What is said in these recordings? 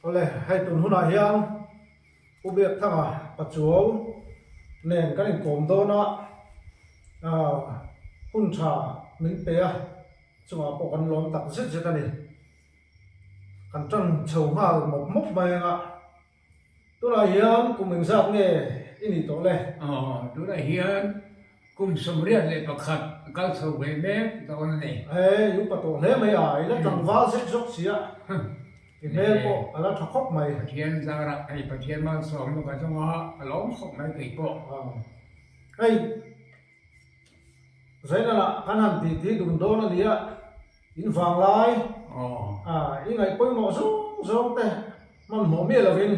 Awle, hei tun hunah hian Pu Biakthanga Pachuau nen kan inkawm dawn a, hun tha min pe a, chungah pawh kan lawm tak zet zet a ni. Kan tan chho nghal mawp mawp mai ang a, tunah hian kum engzat nge i nih tawh le? Aw, tunah hian kum 81 a kal chho ve mek dawn a ni. E, i upa tawh hle mai a, i la tlangval zek zawk si a, i hmel pawh a la tha khawp mai. Pathian zarah hei Pathian malsawmna ka zawng a, ka lawm khawp mai kei pawh. Aw, hei Zainala kan han titi dun dawn a nia, in vanglai i ngaih pawimawh zawng zawng te hmanhmawh miah lovin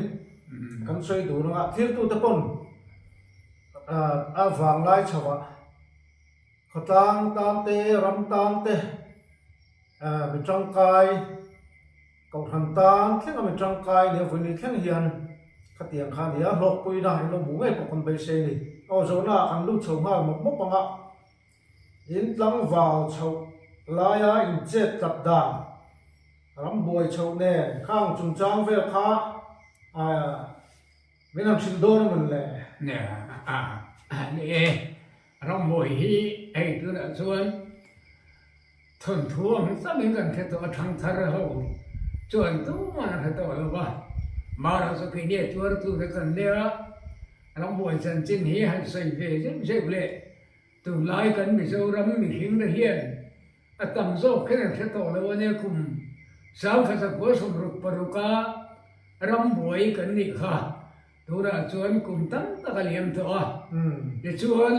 kan sawi dun anga thiltute pawn a vanglai chhoah khawtlang tan te ram tan te mi tangkai Kohhran tan thleng a mi tangkai nia vawiin thleng hian khatiang kha a ni a, hlawkpuina in lo hmuh ngei pawh kan beisei a ni. Aw zawhna ah kan lut chho nghal mawp mawp ang a, in tlangval chhoh laia in chet tlat dan, ram buai chhoh nen khang chungchang vel kha min han hrilh dawn a mawn le? Nia, ni e, ram buai hi hei tunah chuan Thawnthu ang takin kan hre tawh a, thangthar ho chuan tumah an hre tawh lo va, Mara chu keini a tuartu te kan nia, rambuai chanchin hi han sawi ve zeuh zeuh leh tunlai kan Mizoram mihring te hian a tam zawk khin an hre tawh lo a nia, kum 1966 a rambuai kan nih kha tunah chuan kum tam tak a liam tawh a, tichuan.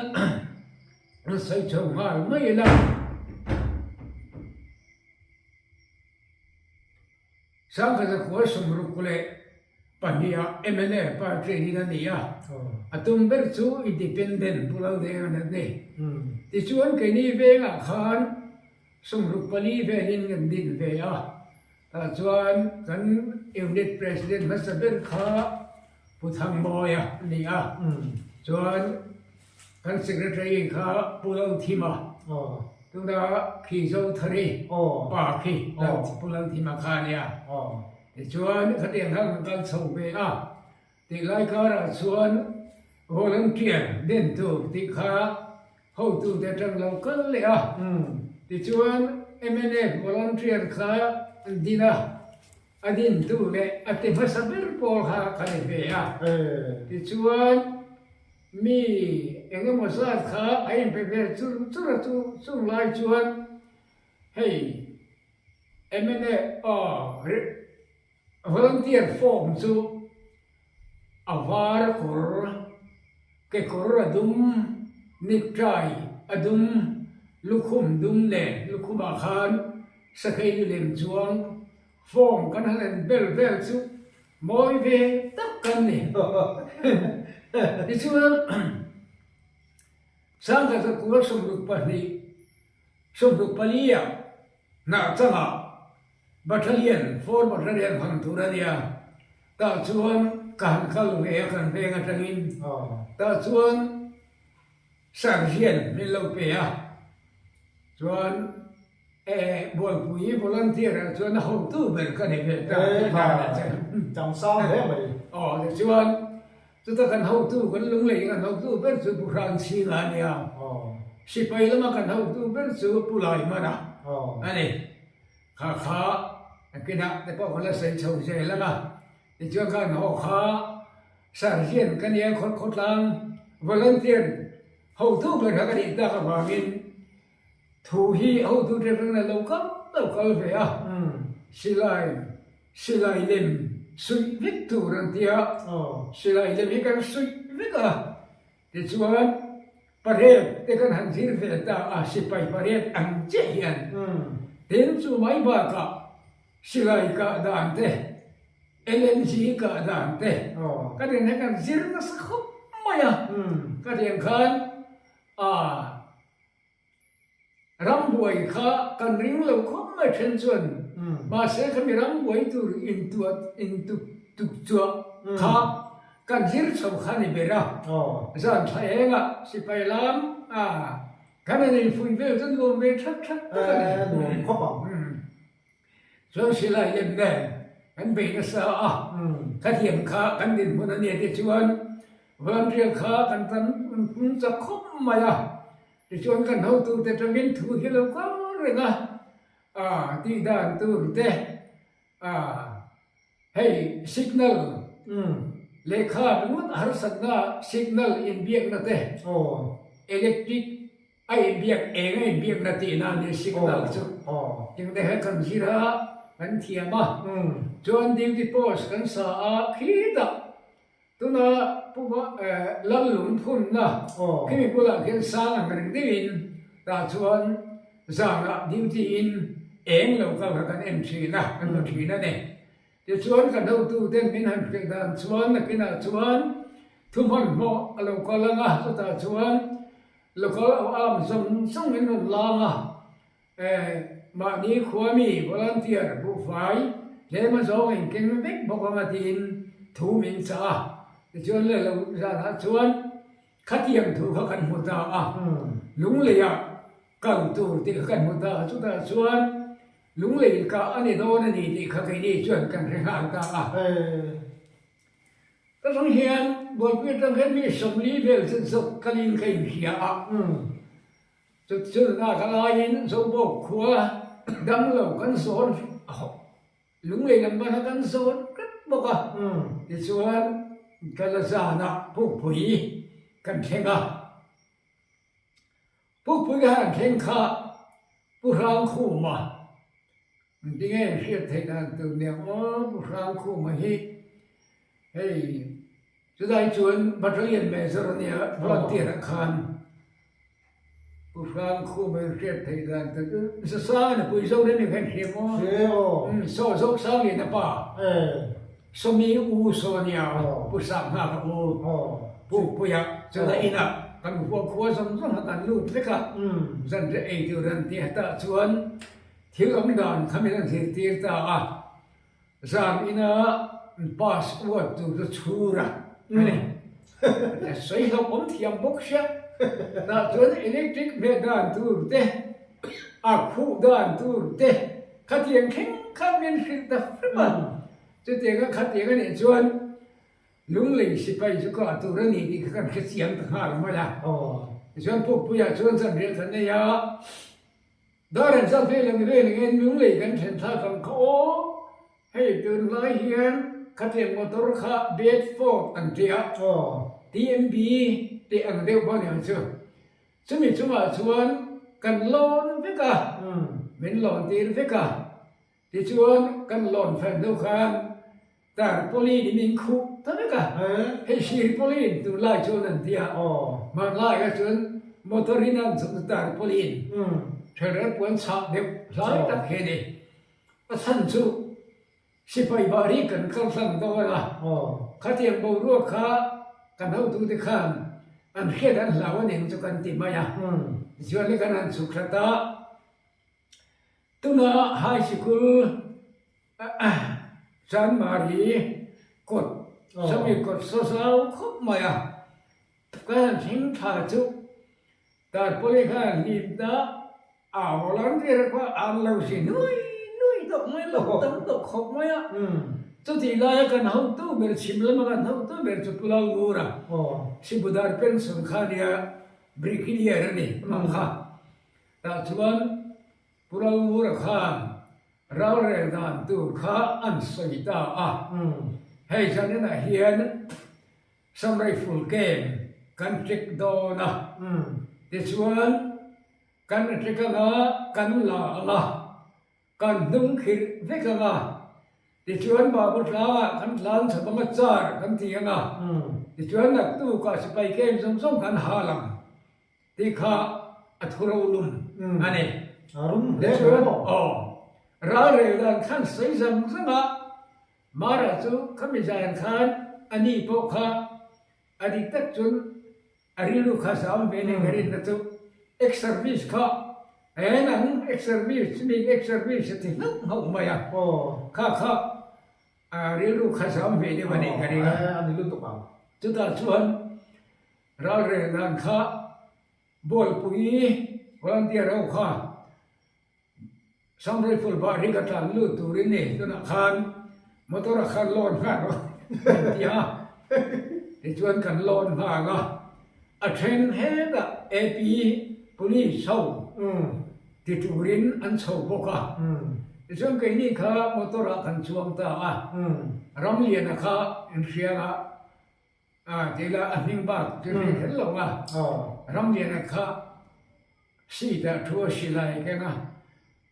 An sawi chho nghal mai ila. 1962 mnf party in a ni a, a tum ber chu independent Pu Laldenga a ni. Tichuan keini vengah khan 64 velin kan din ve a, tah chuan kan unit president hmasa ber kha Pu Thangmawia a ni a, chuan Kan secretary kha Pu Lalthima, tuna khi Zothari pa khi Pu Lalthima kha a nia. Tichuan khatiang khan kan kal chho ve a, tihlai karah chuan volunteer den tur tih kha hotute atang lo kal leh a. Tichuan mnf volunteer kha an din a, a dintu leh a ti hmasa ber pawl kha ka ni ve a. Tichuan. Mi eng emaw zat kha a inpe ve chur chur a, chu chung lai chuan hei mna volunteer form chu a var kawr, kekawr a dum, necktie a dum, lukhum dum nen lukhumah khan sakhei lu lem chuang form kan han en bel vel chu Mawi ve tak kan ni. Tichuan, 1962 64 ah hnah changah Battalion, Four Battalion hman tur a nia. Tah chuan ka han kal ve a kan veng atangin. Tah chuan Sergeant min lo pe a. Chuan E Bualpui volunteer ah chuan a hotu ber ka ni ve ta tih dan a che. Chang sang hle mai. Aw tichuan chuta kan hotu kan lunglei kan hotu ber chu Pu Hrangchhinga a nia. Sipai lama kan hotu ber chu Pu Laimana a ni. Kha kha nakinah te pawh kan la sawi chho zel ang a. Tichuan khan haw kha Sergeant ka nia khawtlang volunteer hotu ber kha ka nih tak avangin Thu hi hotu te rin a lo kal lo kal ve a, silai silai lem suih vek tur an ti a, silai lem hi kan suih vek a, tichuan parade te kan han zir ve ta a, sipai parade ang chiah hian tin chu mai bakah silai kah dan te, LNG kah dan te ka rian hian kan zir nasa khawp mai a, ka rian khan a. Rambuai kha kan ring lo khawp mai then chuan mahse khami rambuai tur intuah intuk tuk chuah kha kan zir chho kha ni ber a, zan thla engah sipai lam a kan han infuih vel chu nuam ve that that tak a ni. Nuam khawp ang. Chuan silai lem nen. Kan bei nasa a, khatiang kha kan dinhmun a nia tichuan volunteer kha kan tan pung chak khawp mai a, tichuan kan hotute tangin thu hi lo kal reng a, ah tih dan tur te ah hei signal lehkha ringawt harsatna signal inbiakna te electric A inbiak eng a inbiakna tihna a ni signal chu. Engte he kan zir a, kan thiam a. Chuan duty post kan sa a khitah tuna Pu Lallung phunna khimi bulah khian sang ang reng deuhin tah chuan zanah duty in eng lo kal kha kan en thin a, kan hmu thin a ni. Tichuan kan hotuten min han hrilh dan chuan nakinah chuan thuhmanhmawh a lo kal ang a, chutah chuan local arm zawng zawng in rawn lang a, mahni khua mi volunteer buhfai tlem a zawng in keng vek bawk ang a tiin thu min chah a. Tichuan leh lo zanah chuan khatiang thu kha kan hmu ta a, Lungleiah kal tur tih kha kan hmu ta a, chutah chuan Lunglei kah a ni dawn a ni tih kha keini chuan kan hre nghal ta a. Ka hrang hian Bualpui atang hian mi 40 vel chu zawk kalin ka inhria a. Chutchulna ka laiin Zobawk khua damlo kan zawn Lunglei lam bana kan zawn hrep bawk a. Tichuan ka la zanah Pukpui kan thleng a. Pukpui ka han thleng kha Pu Hrangkhuma tinge hriat theih dan tur nia aw Pu Hrangkhuma hi hei chulai chuan Battalion Major a nia volunteer ah khan Pu Hrangkhuma hi hriat theih dan tur chu Zasanga nupui Zoremi khan hria maw? Hria aw. Saw Zosangliana pa. Sawmi u saw a nia, Pu Sanghaka u, Pu Puia chula inah kan khua khua zawng zawng kha kan lut vek a, zanriah ei tur an ti hetah chuan thil awm dan kha min an zirtir ta a, zan ina pass uat tur chu chhur a ni, sawi hlauh awm thiam bawk sia, tah chuan electric hmeh dan tur te, a khuh dan tur te khatiang thleng khan min hrilh ta hrep a. Chutianga khatiang a nih chuan Lunglei sipai chu kah tur a ni tih kha kan hrechiang ta nghal mai a. Tichuan Pukpuiah chuan zanriah kan nei a, dar an zat vel ang vel angin Lunglei kan thlen thlak ang kha aw, hei tunlai hian khatiang motor kha Bedford an ti a, TMB tih ang deuh pawh a ni ang chu. Chumi chungah chuan kan lawn vek a, min lawn tir vek a. Tichuan kan lawn fel deuh khan tarpaulin in in khuh ta vek a, hei sirpaulin tunlai chuan an ti a, hmanlai kha chuan motor in an chawp chu tarpaulin thelret puan chhah deuh hlai tak hi a ni. A chhan chu sipai bari kan kal hlang dawn a, khatiang boruak kha kan hotute khan an hriat an hlau a ning chu kan ti mai a, tichuan le kan han chhuk hlat a. Tuna high sikul Chanmari kawt sawmi kawt saw zau khawp mai a, ka han thleng thla chu tarpaulin kha han hlim ta a volunteer kha an lo si nui nui tawh mai lo tam tawh khawp mai a, chutih laia kan hotu ber chhim lama kan hotu ber chu Pu Lalngura Sibudar pension kha nia brigadier a ni amah kha. Tah chuan Pu Ralngura khan ralrel dan tur kha an sawi ta a, hei zaninah hian Sam Rifle Camp kan check dawn a, tichuan kan check anga kan la ang a, Kan hnung khirh vek ang a, tichuan Babu tlangah kan tlan chhawp ang a, car kan ti ang a, tichuan naktukah sipai kem zawng zawng kan hal ang tih kha a thu rolum a ni. Tichuan aw, ralrel dan khan sawi zang zang a, Mara chu khami zan khan a ni pawh kha a dik tak chuan A rilru kha zam ve nei ka rinna chu ex-service kha en ang, ex-service chumi ex-service a ti nghauh nghauh mai a, kha kha a rilru kha zam ve deuh a nei ka ring a. Chutah chuan ralrel dan kha Bualpui volunteer ho kha Sam Rifle bar hi ka tlan lut turin ni tunah khan. Motor ah khan lawn nghal rawh min ti a, tichuan kan lawn nghal a, a then hetah AP Police ho ti turin an chho bawk a, tichuan keini kha motor ah kan chuang ta a, Ramliana kha inhriang ah A ti la, a hming bak chu hre kher lo a, Ramliana kha seat ah thu a silai keng a,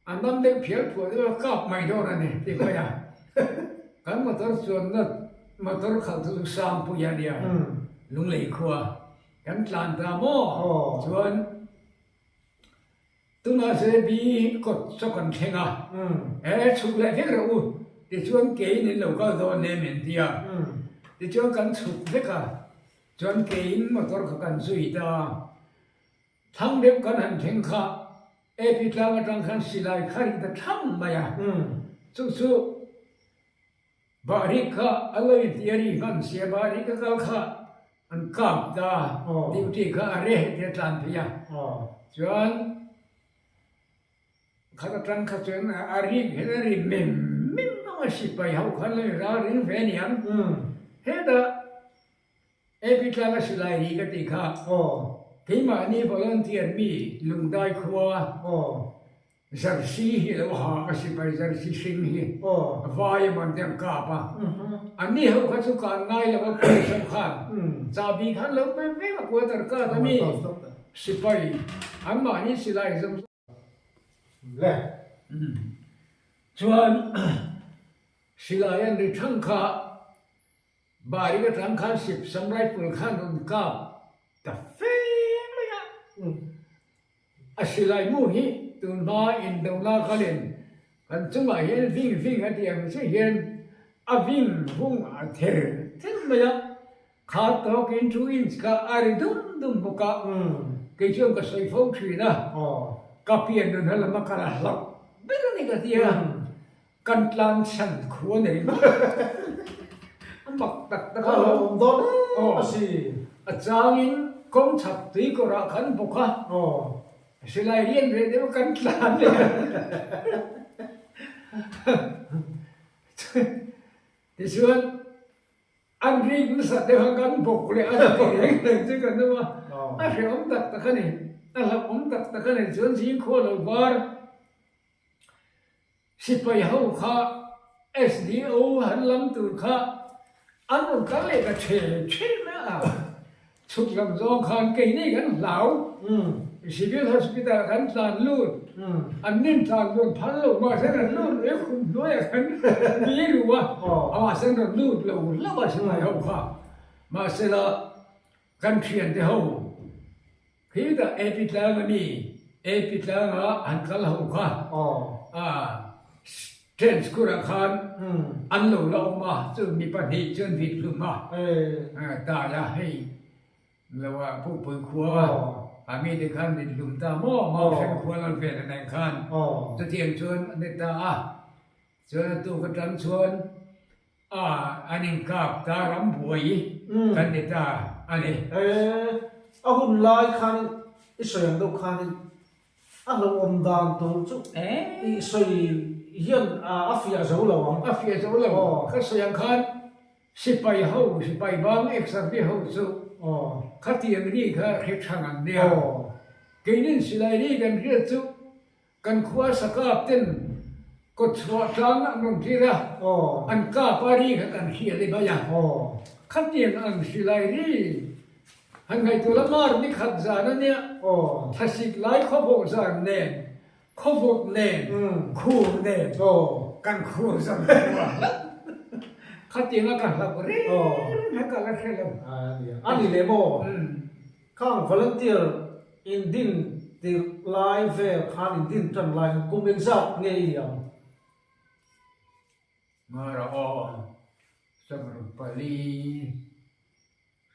a nam deuh phial phuah deuh a, kap mai dawn a ni ti mai a. Kan motor chuanna motor khalh chu chu Sangpui a nia, Lunglei khua kan tlan ta maw chuan Tunah ZB kawt chaw kan thleng a, e chhuk leh vek rawh u, tichuan keiin in lo kal dawn em in ti a, tichuan kan chhuk vek a, chuan keiin motor kha kan zui ta a, thlang deuh kan han thleng kha AP tlang atang khan silai kha ri ta thlang mai a, chu chu Bahrik kha a lo inti a ri hman sia, Bahrik a kal kha an kap ta, duty kha a reh te a tlan phei a, chuan khat atang kha chuan a rik hian a ri mem mem ang a, sipai ho khan lo inralring ve aniang, hetah AP tlanga silai ri ka tih kha keimahni volunteer mi Lungdai khua Jersey hi lo ha a sipai jersey hring hi vai emaw an ti ang kap a, anni ho kha chu kan ngai lo a police ho khan chahbi khan lo pe vek a quarter card ami sipai anmahni silai zawng Le. Chuan silai an ri thang kha Bari atang khan sipsam rifle khan rawn kap ta fe mai a. A silai mu hi tunhma indona kalin kan chungah hian ving ving a tih ang chiah hian a ving vung a ther ther mai a. Kha tawkin 2 inch kha a ri dum dum bawk a. Kei chuan ka sawi fo thin a, ka pian nun ha lama kal a hlauh ber a ni ka ti a. Kan tlang chhan khua nei mak a mak tak tak a. A hlauhawm dawn em a si. A changin kawng chhak tui kawrah khan bawk a. Silai rian reh deuh kan tlan leh a. Tichuan an rik nasa deuh a kan bawk leh a ti reng reng chu kan awm a. A hrehawm tak tak a ni. A hlauhawm tak tak a ni. Chuan zingkhua lo var. Sipai ho kha SDO han lam tur kha an rawn kal leh ta ṭhe ṭhe mai a, chhuk lam zawng khan keini kan hlau, Civil Hospital ah kan tlan lut, an nin tlan lut phal lo mahse an lut leh khum hnuaiah khan mi ru a, mahse an rawn lut lo hlauh a sipai ho kha, mahsela kan ṭhiante ho Khitah AP tlang a mi, AP tlanga han kal ho kha train school-ah khan an lo la awm a, chu mi pahnih chuan vit hlum a, tai a hei lo a Pukpui khua a mite khan vit hlum ta maw, Mauhring khua lal vel a nen khan chutiang chuan an ni ta a, chuan a tuk atang chuan A, an inkap ta ram buai kan ni ta a ni. E, a hun lai khanin i sawi ang deuh khanin a hlauhawm dan tur chu i sawi hian a fiah zo lo ang. A fiah zo lo. Ka sawi ang khan sipai ho, sipai bang ex-army ho chu khatiang ri kha hre thang an nia. Keinin silai ri kan hriat chu Kan khua sakap ten kawtchhuah tlang an rawn tir a, an kap a ri kha kan hria leh mai a. Khatiang ang hrilai ri han ngaihtuah la mar ni khat zan a nia, thlasik lai khawvawh zan nen, khawvawt nen, khur nen kan khur zan khua. Khatiang a ka hlauh reng reng kha ka la hre lo. A ni leh maw? Khang volunteer in din tirh lai vel khan in din tan lai khan kum engzat nge i ni ang? Mara aw, samruk pali,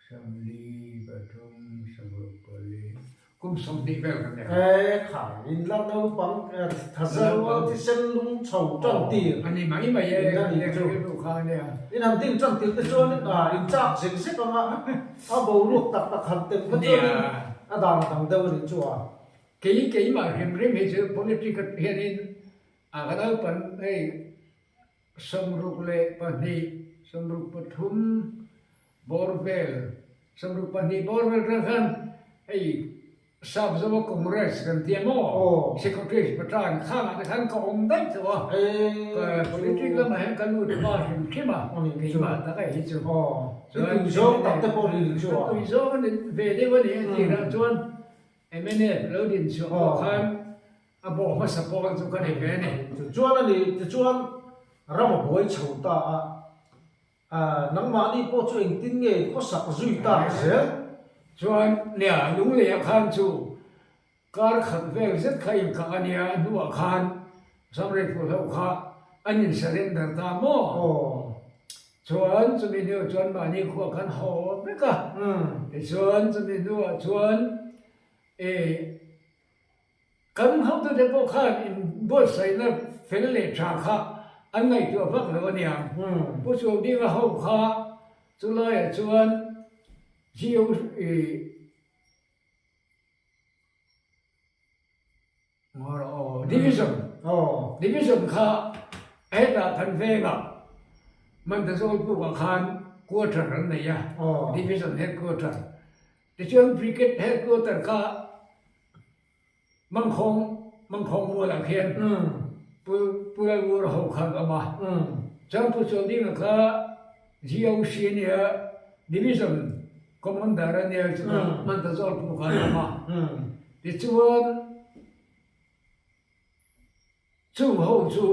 samli pathum, samruk pali, kum 20 vel kan ni ang. E khai, in la naupang thaza rual thisen lung chho tan tir. A ni mai mai e, kan rilru kha a nia. In han din tan tir te chuan in chak zek zek ang a. A boruak tak tak han tem kha chuanin a dan a dang deuh a nih chu a. Kei keimah hrim hrim hi chu politic ah hianin a ka naupan hei 62, 63 bawr vel, 62 bawr vel vel khan hei Sap Zoa Congress kan tia maw? Secretary Patran khangah te khan ka awm daih tawh a, politic lamah hian ka lut hma hrim hrim a, keimah tak a hi chu. I tui zawng tak te pawh ni chu a. Ka tui zawng a ni ve deuh a ni a tirah chuan mnf lo din chhuah pawh khan a bawh hmasa pawl chu ka ni ve a ni. Chuan a ni, tichuan ram a buai chho ta a. Nangmahni pawh chu engtin nge khawsak zui tak zel? Chuan nia, Lungleiah khan chu kar khat vel zet kha inkah a nia, a hnuah khan Samrei Phuhlo kha an in surrender ta maw? Chuan chumi hnuah chuan mahni khuah khan haw vek a, tichuan chumi hnuah chuan eh Kan hotute pawh khan inbuatsaihna fel leh tha kha an ngaihtuah vak lo a nia. Pu Chuaudinga ho kha chulaiah chuan GO Division Division kha hetah kan vengah Mandazawlpukah khan quarter an nei a, Division headquarter. Tichuan Brigade headquarter kha Mangkhawng Mangkhawng mualah khian Pu Pu Lalngura ho khan a awm a. Chuan Pu Chuandinga kha GOC a nia, Division Commander a nia chutah Mantazawlpu khan a awm a. Tichuan Chung ho chu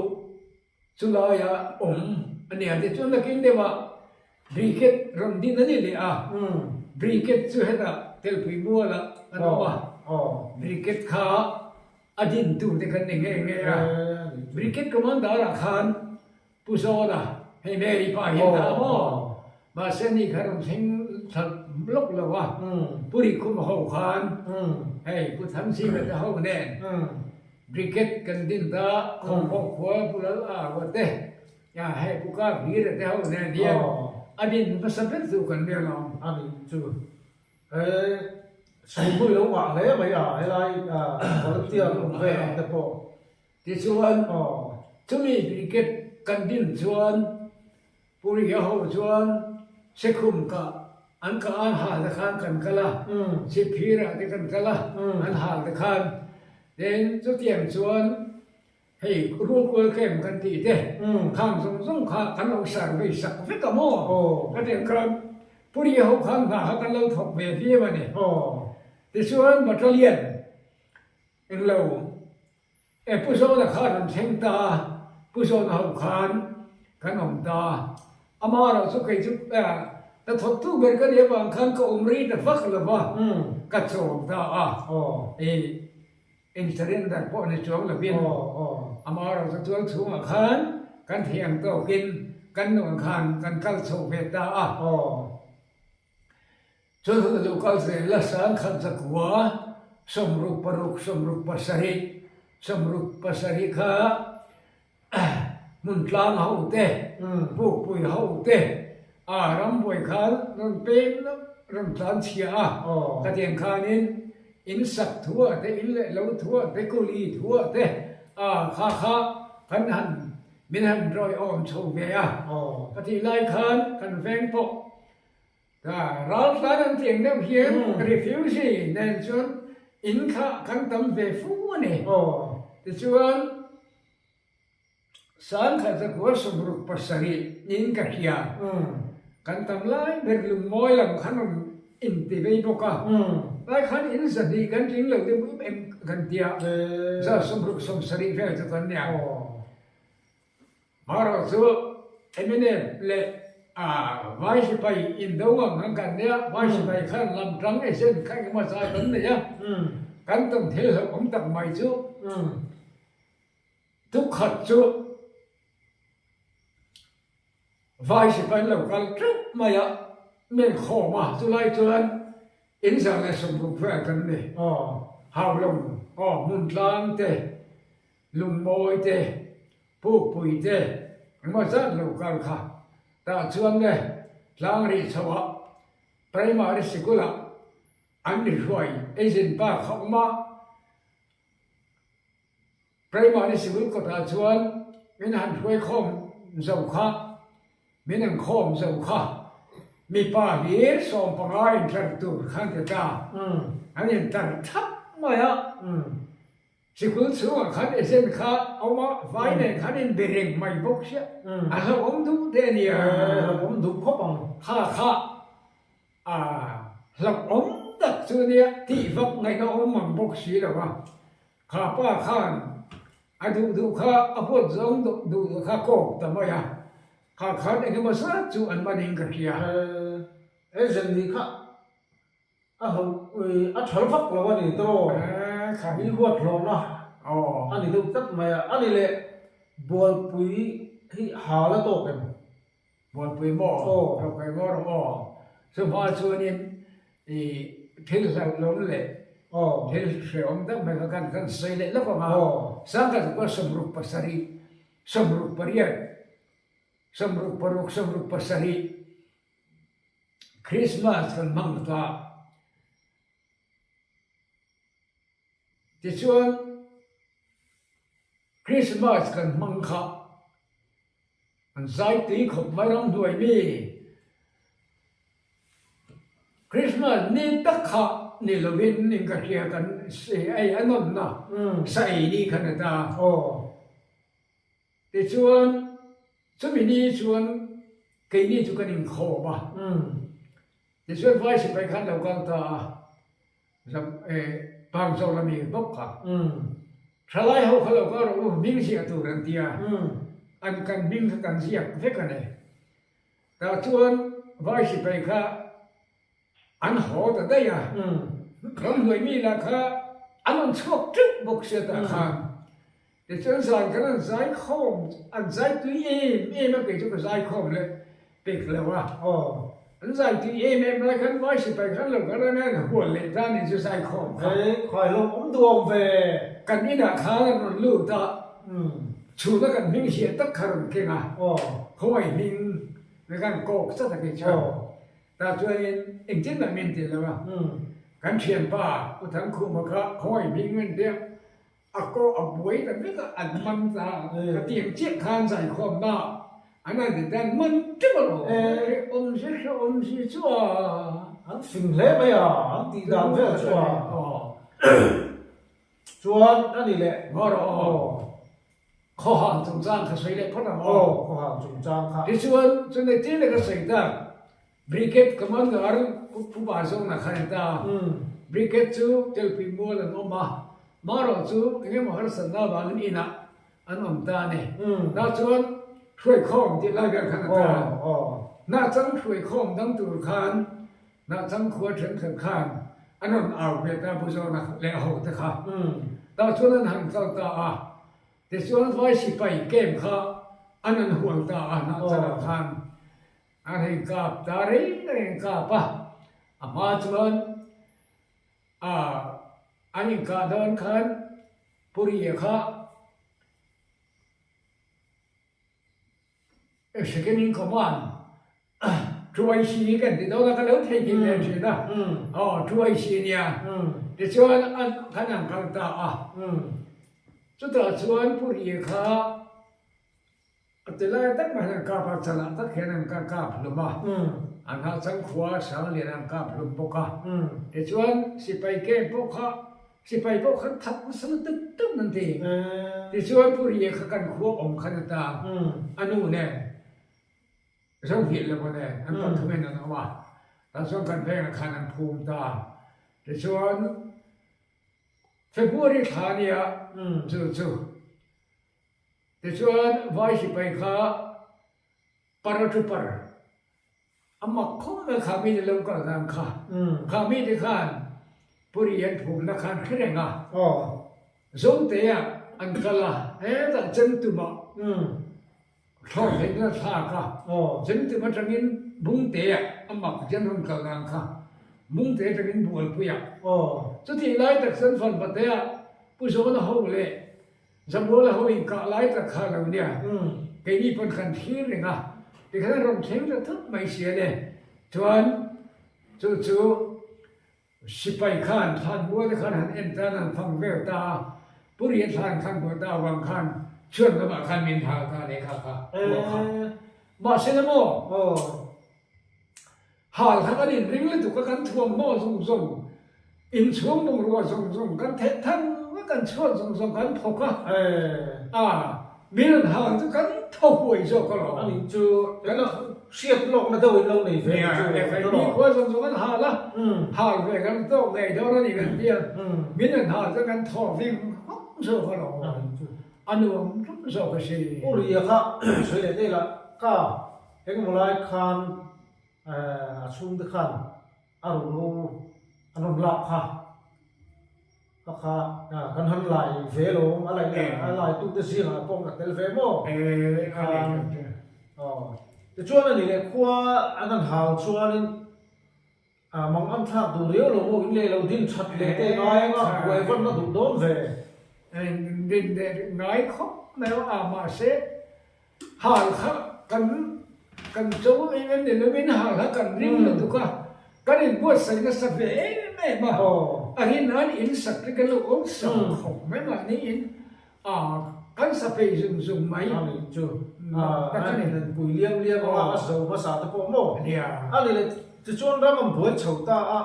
chulaia awm a nia tichuan nakin deuhah Brigade rawn din a ni leh a, Brigade chu hetah Telpui mualah an awm a, Brigade kha a dintu te kan ni nghe nghe a, Brigade Commander ah khan Pu Zawna, hei Mary pa hian dah a maw? Mahse ni kha rawn thleng thla lawk lo a, Pu Rikhuma ho khan hei Pu Thanzima te ho nen Brigade kan din ta, Khawngkhawk khua Pu Lal Arwa te, hei Pu Kap Hira te ho nen hian a din hmasa ber chu kan nia lo. A nih chu he Sihhmui lo ngah hle mai a, helai volunteer awm ve ang te pawh. Tichuan, chumi brigade kan din chuan Puri a ho chuan Sekhum kah an kah an hal te khan kan kal a, Chhipphirah te kan kal a, an hal te khan. Then chutiang chuan hei Rulkual camp kan tih te khang zawng zawng kha kan lo survey sak vek a maw? Khatiang khan Puri a ho khan hna kha kan lo thawk ve viau a ni. Tichuan battalion Englo, e Pu Zawna kha rawn thleng ta a, Pu Zawna ho khan kan awm ta a, ama erawh chu kei chu hnathawktu ber ka nih avang khan ka awm rei ta vak lo va, ka chawm ta a, i in surrender pawh ni chuang lovin ama erawh chu tual chhungah khan kan thei ang tawkin kan nuam khan kan kal chho ve ta a. Chuan hun a lo kal zel a, sangkhat zakua, 66, 67, 67 kha hmun tlang ho te, pukpui ho te, a rambuai khan rawn peng rawn tlan chhia a, khatiang khanin in sak thuah te, in leh lo thuah te, kuli thuah te, a kha kha kan han min han rawi awm chho ve a, khatih lai khan kan veng pawh Raltlan an tih ang deuh hian refugee nen chuan in kha kan tam ve fu a ni. Tichuan sangkhat zakua 67 niin ka hria. Kan tam lai ber lungmawi lam khan rawn inti vei bawk a. Lai khan in 200 kan tling lo deuh em em kan tia 60 70 vel chu kan nia. Marawh chu mnf leh Vai sipai indo ang ang kan nia, Vai sipai khan lam tang agent kha engemaw zat an nei a, kan tawn thil hlauh awm tak mai chu tukhat chu Vai sipai an lo kal teuh mai a, men khawm a, chulai chuan in 160 vel kan ni, Haulawng aw hmun tlang te Lungmawi te, Pukpui te, engmaw zat lo kal kha. Tah chuan le tlang rih chho ah Primary sikul ah an ri hruai engine pa kha awm a, Primary sikul kawt ah chuan min han hruai khawm zo kha, min an khawm zo kha, mipa hlir 15 intlar tur khan ti ta, an intlar thap mai a. Sikul chhungah khan agent kha a awm a, vai nen khan inbe reng mai bawk sia, a hlauhawm duh te a nia. Hlauhawm duh khawp ang. Kha kha a hlauhawm tak chu a nia, tih vak ngaihna awm ang bawk si lo a. Kha pa khan a duh duh kha a huat zawng duh duh kha kawk ta mai a, kha khan engemaw zat chu an manin ka hria. Agent nih kha A ho a thal vak lo a ni tawh. Mi huat hlawhna a ni deuh tlat mai a. A ni leh Bualpui hi hal a tawk em? Bualpui maw? Aw. Bualpui maw rawh aw. Chuvang chuanin i thil hlauhlawm leh thil hrehawm deuh mai kha kan kan sawi leh lawk ang a. Sangkhat kua 67, 68, 66, 67, Christmas kan hmang ta. Tichuan Christmas kan hmang kha an zai tui khawp mai ramhnuai mi. Christmas ni tak kha ni lovin in ka hria kan ei a nawnna sa ei ni khan a ta. Tichuan chumi ni chuan keini chu kan inkhawm a, tichuan vai sipai khan lo kal ta a, Pangzo lami bawk kha thalai ho kha lo kal rawh u hming ziah tur an ti a, an kan hming kha kan ziak vek a ni. Tah chuan vai sipai kha An haw ta daih a, ramhnuai mi lah kha an rawn chhuak teuh bawk sia tah khan. Tichuan zan khan an zai khawm, an zai tui em em a, kei chu ka zai khawm leh pek lo a. An zai tui em em lai khan vai sipai khan lo kal a nen hual leh ta nih chu zai khawm kha. Khawi hlawm awm duam ve. Kan inah khan an rawn lut a, chhuna kan hming hliah tak kha rawn keng a, khawngaih hming kan kawk chat a kei chuan. Tah chuanin engtin mah min ti lo a, kan thianpa U Thangkhuma kha khawi hming an tia, a kaw a buai ta vek a, an man ta a, tiang chiah khan zaikhawmna an han ti ta, an man teuh alawm, hrehawm si hrehawm si chu a. An fing hle mai a, an tih dan vel chu a. Chuan a ni leh. Ngaw rawh aw. Khawhang chungchang kha sawi leh phawt ang aw. Aw, khawhang chungchang kha. Tichuan, chunei tir leh ka sawi tak, Brigade Commander Pu Bazawna kha ni ta. Brigade chu Telpui mual an awm a, marawh chu eng emaw harsatna avangin inah an awm ta a ni. Tah chuan hruaikhawm tih lai vel khan a ta. Hnahchang hruaikhawm dang tur khan Hnahchang khua thenkhat khan an rawn au ve ta Pu Zawna leh a hote kha. Tah chuan an han kal ta a. Tichuan vai sipai camp kha an an hual ta a Hnahchangah khan an hei kap ta reng reng kap a. A hma chuan an inkah dawn khan Pu Ria kha Second in command Tuaisi kan ti dawn a ka lo theihnghilh leh thin a, aw Tuaisi nia tichuan an kan an kal ta a, chutah chuan Pu Ri kha a ti lai tak mai hian an kap a, chalah tak hian an ka kap hlum a, an hahchang khua Sanglian an kap hlum bawk a, tichuan sipai camp pawh kha Sipai pawh khan that nasa lutuk tuk an ti. Tichuan Pu Ria kha kan khua awm khan a ta, a nu nen, Zohngilh le maw nen an pathumin an awm a, tah chuan kan vengah khan an phum ta. Tichuan February thla nia chu chu. Tichuan Vai sipai kha Paratrooper A mak khawp mai kha mite lo kal dan kha. Kha mite khan Puri an phumna khan hre reng a. Zote ah an kal a, hetah Chemtum ah thlawr theihna thlak a. Chemtum atangin Bungte ah a mak hian rawn kal dan kha. Bungte atangin Bualpui ah. Chutih lai tak chuan Fanpate ah Pu Zawna ho leh Zamuala ho inkah lai tak kha lo nia, keini pawn kan thlir reng a, tikhan a rawn thleng ta thut mai si a ni. Chuan chu chu sipai khan thlanmual te khan han en tan an fang vel ta a, Pu Rian thlan khan buai ta avang khan. Chhuan lamah khan min hal ta leh kha kha khua kha. Mahse na maw? Hal kha kan inring lutuk a, kan thuamhnaw zawng zawng, inchhung bungrua zawng zawng kan theih thang a, kan chhuat zawng zawng kan phawk a, a min rawn hal chu kan thaw huai zawk alawm. Ani chu kan hriat lawkna deuh in lo nei ve chu. Nia, khua zawng zawng an hal a, hal ve kan tawk ngei dawn a ni kan tia, min rawn hal chu kan thaw ving hawk zawk alawm. A nuam rum zawk a si. U Ria kha sawi leh daih lah, ka engemaw lai khan a chhungte khan a ruhro an rawn lak kha, ka kha kan han lai ve lo, a laih a laitute zingah pawh ka tel ve maw? Tichuan a ni leh khua an han hau chuanin A mang an thlak duh riau lo maw in leh lo din that leh te ngai anga buai vanna duh dawn ve. Din leh ngai khawp mai a a mahse hal kha kan kan cho em em ni lovin hal kha kan ring lutuk a kan inbuatsaih nasa ve em em a a rin nan in sak te kan lo awm sak khawp mai mahni in A, kan sa phei zung zung mai. A nih chu. A, kan inpui liam liam anga a zo hmasa te pawh maw? Nia. A ni le, tichuan ram an buai chho ta a,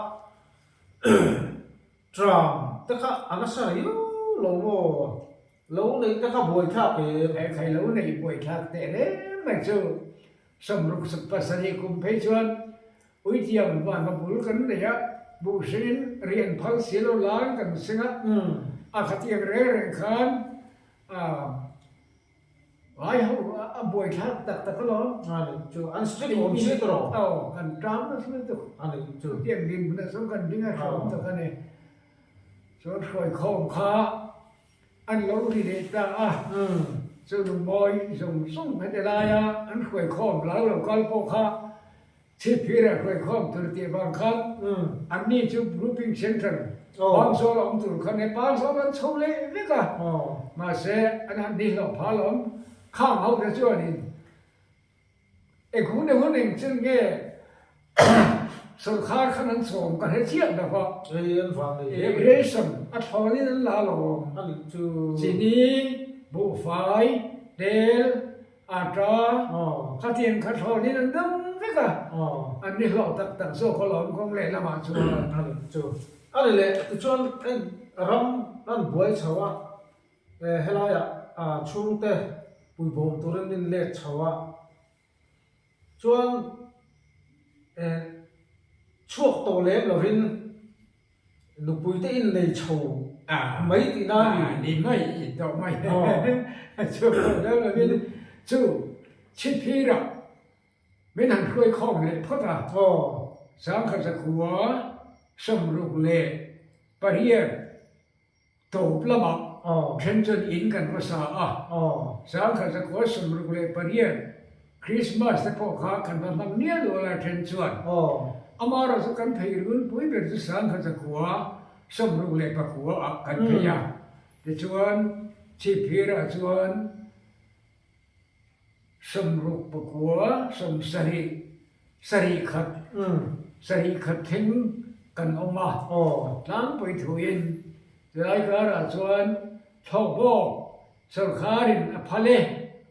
tram te kha a nasa riau lo maw? Lo neih te kha buai thlak em? He khai lo neih buai thlak teh reng mai chu. 60 pasarih kum phei chuan Puithiam vanva bul kan nei a, buh hringin rian phal si lo lan kan seng a, a khatiang reng reng khan vai ho a buaithlak tak tak alawm. A nih chu, an strict awm si tawh. Aw, kan tang nasa lutuk. A nih chu. Chutiang dinhmunah chuan kan ding a hreawm tak a ni. Chuan hruaikhawm kha an lo ri leh ta a, chu lungmawi zawng zawng heti laia an hruaikhawm lar lo kal pawh kha Chhipphir a hruaikhawm tur tih vang khan anni chu Grouping Centre Pangzawl a awm tur khan he Pangzawl an chho leh vek a, mahse an han nihlawh phah lo awm. Khang ho te chuanin eng hun hun eng chen nge sawrkhar khan an chawm ka hre chiah lo va, ration a thlawnin an la lo awm. Chini, buhfai, tel, A ṭa, khatiang kha thlawnin an dam vek a, an ni hlawh tak tak zawk alawm kawng leh lamah chuan. A ni chu. A ni leh, tichuan ram an buai chho a, helaiah chhungte puibawm turin in let chho a, chuan chhuak tawh lem lovin Nupui te in nei chho mai tih na a ni. Ni mai i tawh mai. Chu lo lovin chu chhipphir ah min han hruai khawm leh phawt a. Sangkhat zakhua 68 Tawp lamah then chuan in kan va sa a, 1968 Christmas te pawh kha kan va hmang mial dual a then chuan amaherawh chu kan phei runpui ber chu 1969 ah kan phei a, tichuan Chhipphir ah chuan 69 70 sarih khat sarih khat thleng kan awm a, tlangpui thuin chulai karah chuan thlawhbawk sawrkharin a phal e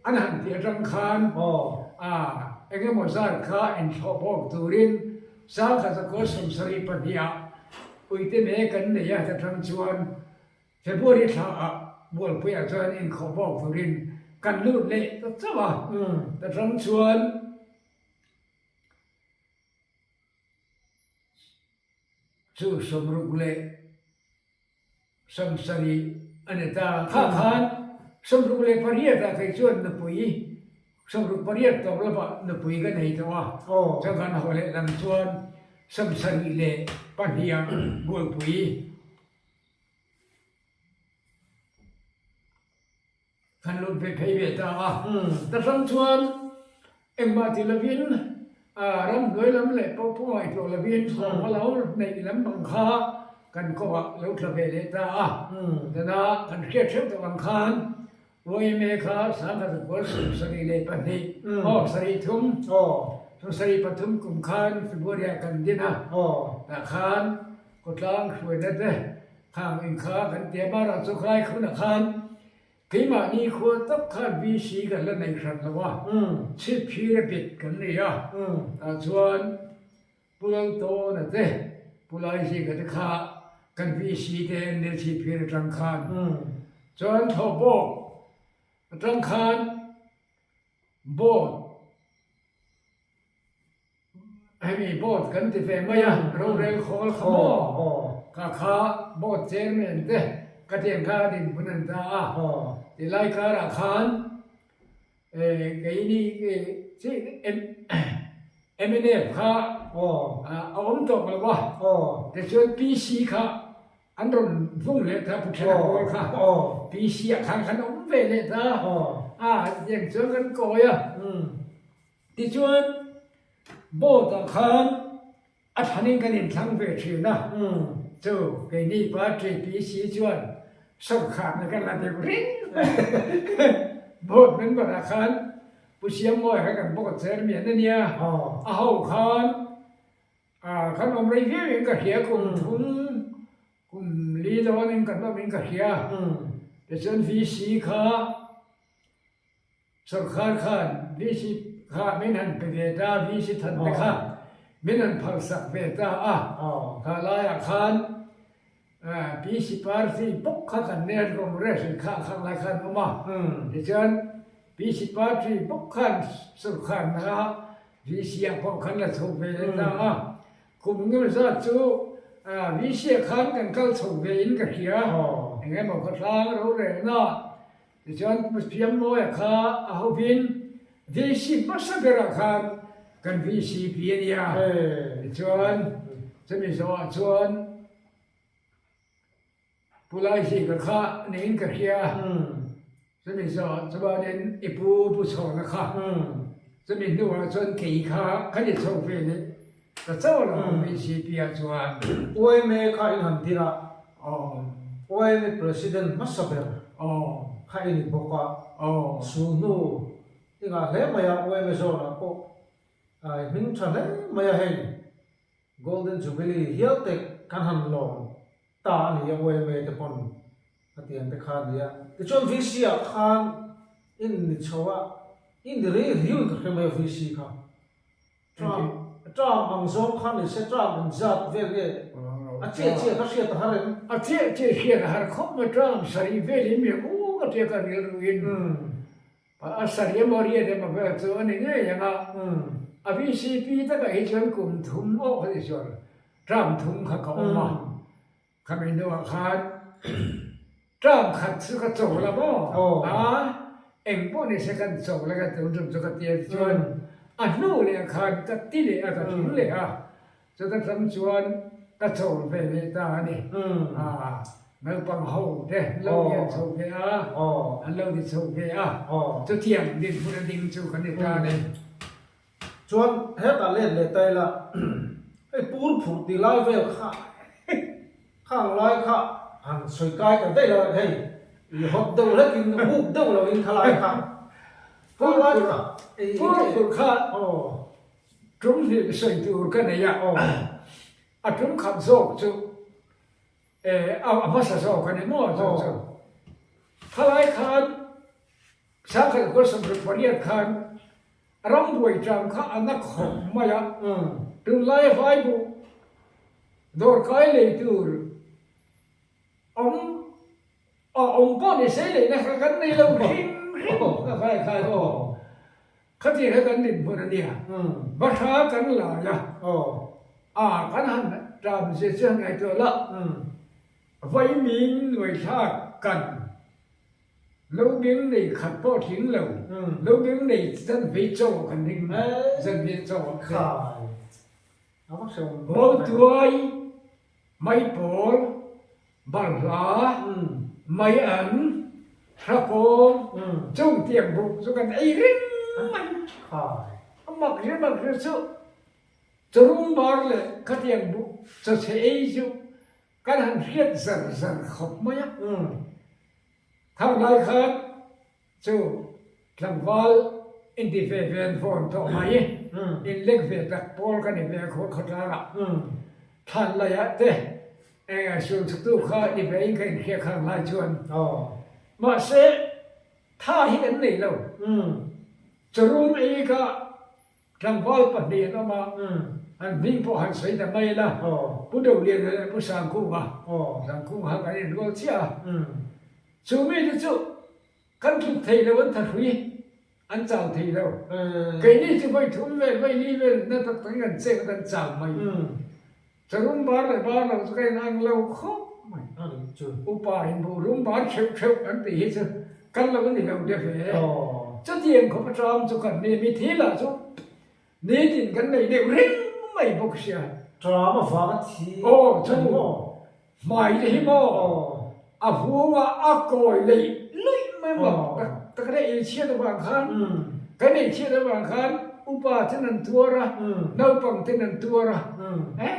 an han tih atang khan a eng emaw zat kha inthlawhbawk turin 1972 ah uite me kan nei a ta tang chuan February thla ah Bualpuiah chuan inkhawhbawk turin kan lut leh ta chauh a, ta tang chuan Chu 60 leh 70 a ni ta. Kha khan 68 ah kei chuan nupui, 68 tawp lamah nupui ka nei tawh a. Chuan kan haw leh lam chuan 72 ah buaipui. Kan lut ve phei ve ta a. Ta hrang chuan engmah ti lovin ramhnuai lam leh pawh pawh ngaihtuah lovin thawhhma lo neih lam bang kha kan kawngah lo tla ve leh ta a. Tuna kan hriat hreuh tawh ang khan YMA kha 1972 aw 73 73 kum khan February ah kan din a. Tah khan khawtlang hruaina te khang in kha kan tia marah chu khlai khunah khan. Keimahni khua tak khan VC kan la nei hran lo a, chhipphir a bit kan nei a, tah chuan Pu Laltawna te, Pu Laizika te kha kan VC te an nia chhipphir atang khan. Chuan thlawhbawk atang khan board Hemi board kan ti ve mai a, rorel khawl kha maw? Kha kha board chairman te ka tiang kha a dinhmun an ta a, tilai karah khan keini mnf kha a awm tawh lo a, tichuan PC kha an rawn vung leh ta Pu Thena pawl kha PC ah khan kan awm ve leh ta a, tiang chuan kan kawi a. Tichuan, boat ah khan a thlanin kan inthlang ve thin a, chu keini party PC chuan sawrkharna kan la deuh reng mai. Boat member ah khan Pu Siammawi kha kan boat chairman a nia, a ho khan kan awm rei viau in ka hria kum thum kum li dawnin kan awm in ka hria. Tichuan VC kha Sawrkhar khan VC kha min han pe ve ta, VC than te kha min han phalsak ve ta a, kha laiah khan PC party bawk kha kan nen Congress in kha khang lai khan awm a, tichuan PC party bawk khan sawrkhar hna VC ah pawh khan la chho ve leh ta a, kum nge zat chu VC ah khan kan kal chho ve in ka hria, eng emaw khawtlang rorelna Tichuan Pu Piangmawia kha a hovin VC hmasa berah khan kan VCP a nia. Tichuan chumi zawhah chuan Pu Laizika kha niin ka hria. Chumi zawhah chuanin i pu Pu Chhawna kha chumi hnuah chuan kei kha ka ni chho ve leh ta chauh lo VCP ah chuan. Uaime kha in han dir a. Uaime President hmasa ber kha i ni bawk a. Sulhnu i ngah hle mai a, uaime zawnah pawh i hming tha hle mai a hei Golden Jubilee hial te kan han lawm ta a ni a uaime te pawn a tiang te kha a ni a. Tichuan VC ah khan in ni chho a, i ni rei riu in ka hre mai a VC kha. Term term ang zawng kha ni se term engzat vel nge a chiah chiah kha hriat a har em? A chiah chiah hriat a har khawp mai term sarih vel in mi u ka tia ka rilru in a sarih emaw riat emaw vel chu a ni ngei ang a, a VCP takah hi chuan kum thum awh kha ti chuan term thum kha ka awm a. Khami hnuah khan term khat chu ka cho la maw? A, eng pawh ni se kan cho la ka tun tum chu ka ti a tichuan a hnu leh khan ka ti leh a ka tling leh a, chuta tang chuan ka cho ve leh ta a ni. A, naupang ho te an lo lian chho ve a, an lo ni chho ve a, chutiang dinhmun a ding chu kan ni ta a ni. Chuan hetah let leh ta ila, hei pur phurh tih lai vel kha khang lai kha han sawi kai ta daih a, hei i hawt deuh hlekin buk deuh loin kha lai kha khang lai kha pur phurh kha tum hnih sawi tur ka nei a, a tum khat zawk chu a hmasa zawk a ni maw chu chu khalai khan Sangkhat khaw 78 khan rambuai tang kha a na khawp mai a, tunlai vaibuh dawrkai lei tur awm a awm pawh ni se leihna kha kan nei lo hrim hrim a khai khai aw khati kha kan dinhmun a nia bahra kan lai a a kan han tam zia chu han ngaihtuah la vaiming nuaithlak kan Lo beng nei khat pawh tling lo, lo beng nei zan vei chaw kan ring zan vei chaw ah khan Mautuai, Maipawl, Balhla, Maian, Hrakawng, Chungtiang buk chu kan ei reng mai. A mak ri mak ri chu Charum bar leh khatiang buk chawchhe ei chu Kan han hriat zar zar khawp mai a. Thar lai khan chu tlangval inti ve ve an vawn tawh mai. Inlek ve tak pawl ka ni ve a khawl khawtlang ah. Thlan lai ah te eng sul chhuktu kha ni ve in ka inhriat khang lai chuan. Mahse. Tha hi kan nei lo. Charum ei kha tlangval pahnih an awm a, an hming pawh han sawi ta mai ila, Pu Doliana leh Pu Sangkunga, Sangkunga kha kan inrual chiah a. Chu mite chu kan tluk thei lo an thahrui, an chau thei lo. Keini chu vawi thum vel, vawi li vel na tak takin kan cheng a, kan chau mai. Charum bar leh bar lo chu ka in ang lo khawp mai. Upa in buh rum bar theuh theuh kan tih hi chu kan lo ni lo deuh ve. Chutiang khawp aṭang chu kan ni mi thil ah chu nitin kan nei deuh reng mai bawk sia. Ṭam avanga thi Aw chu hmai te hi maw a vung a a kawi leih luih mai mak tak tak a ei chhiat avang khan kan ei chhiat avang khan upa ten an tuar a naupang ten an tuar a e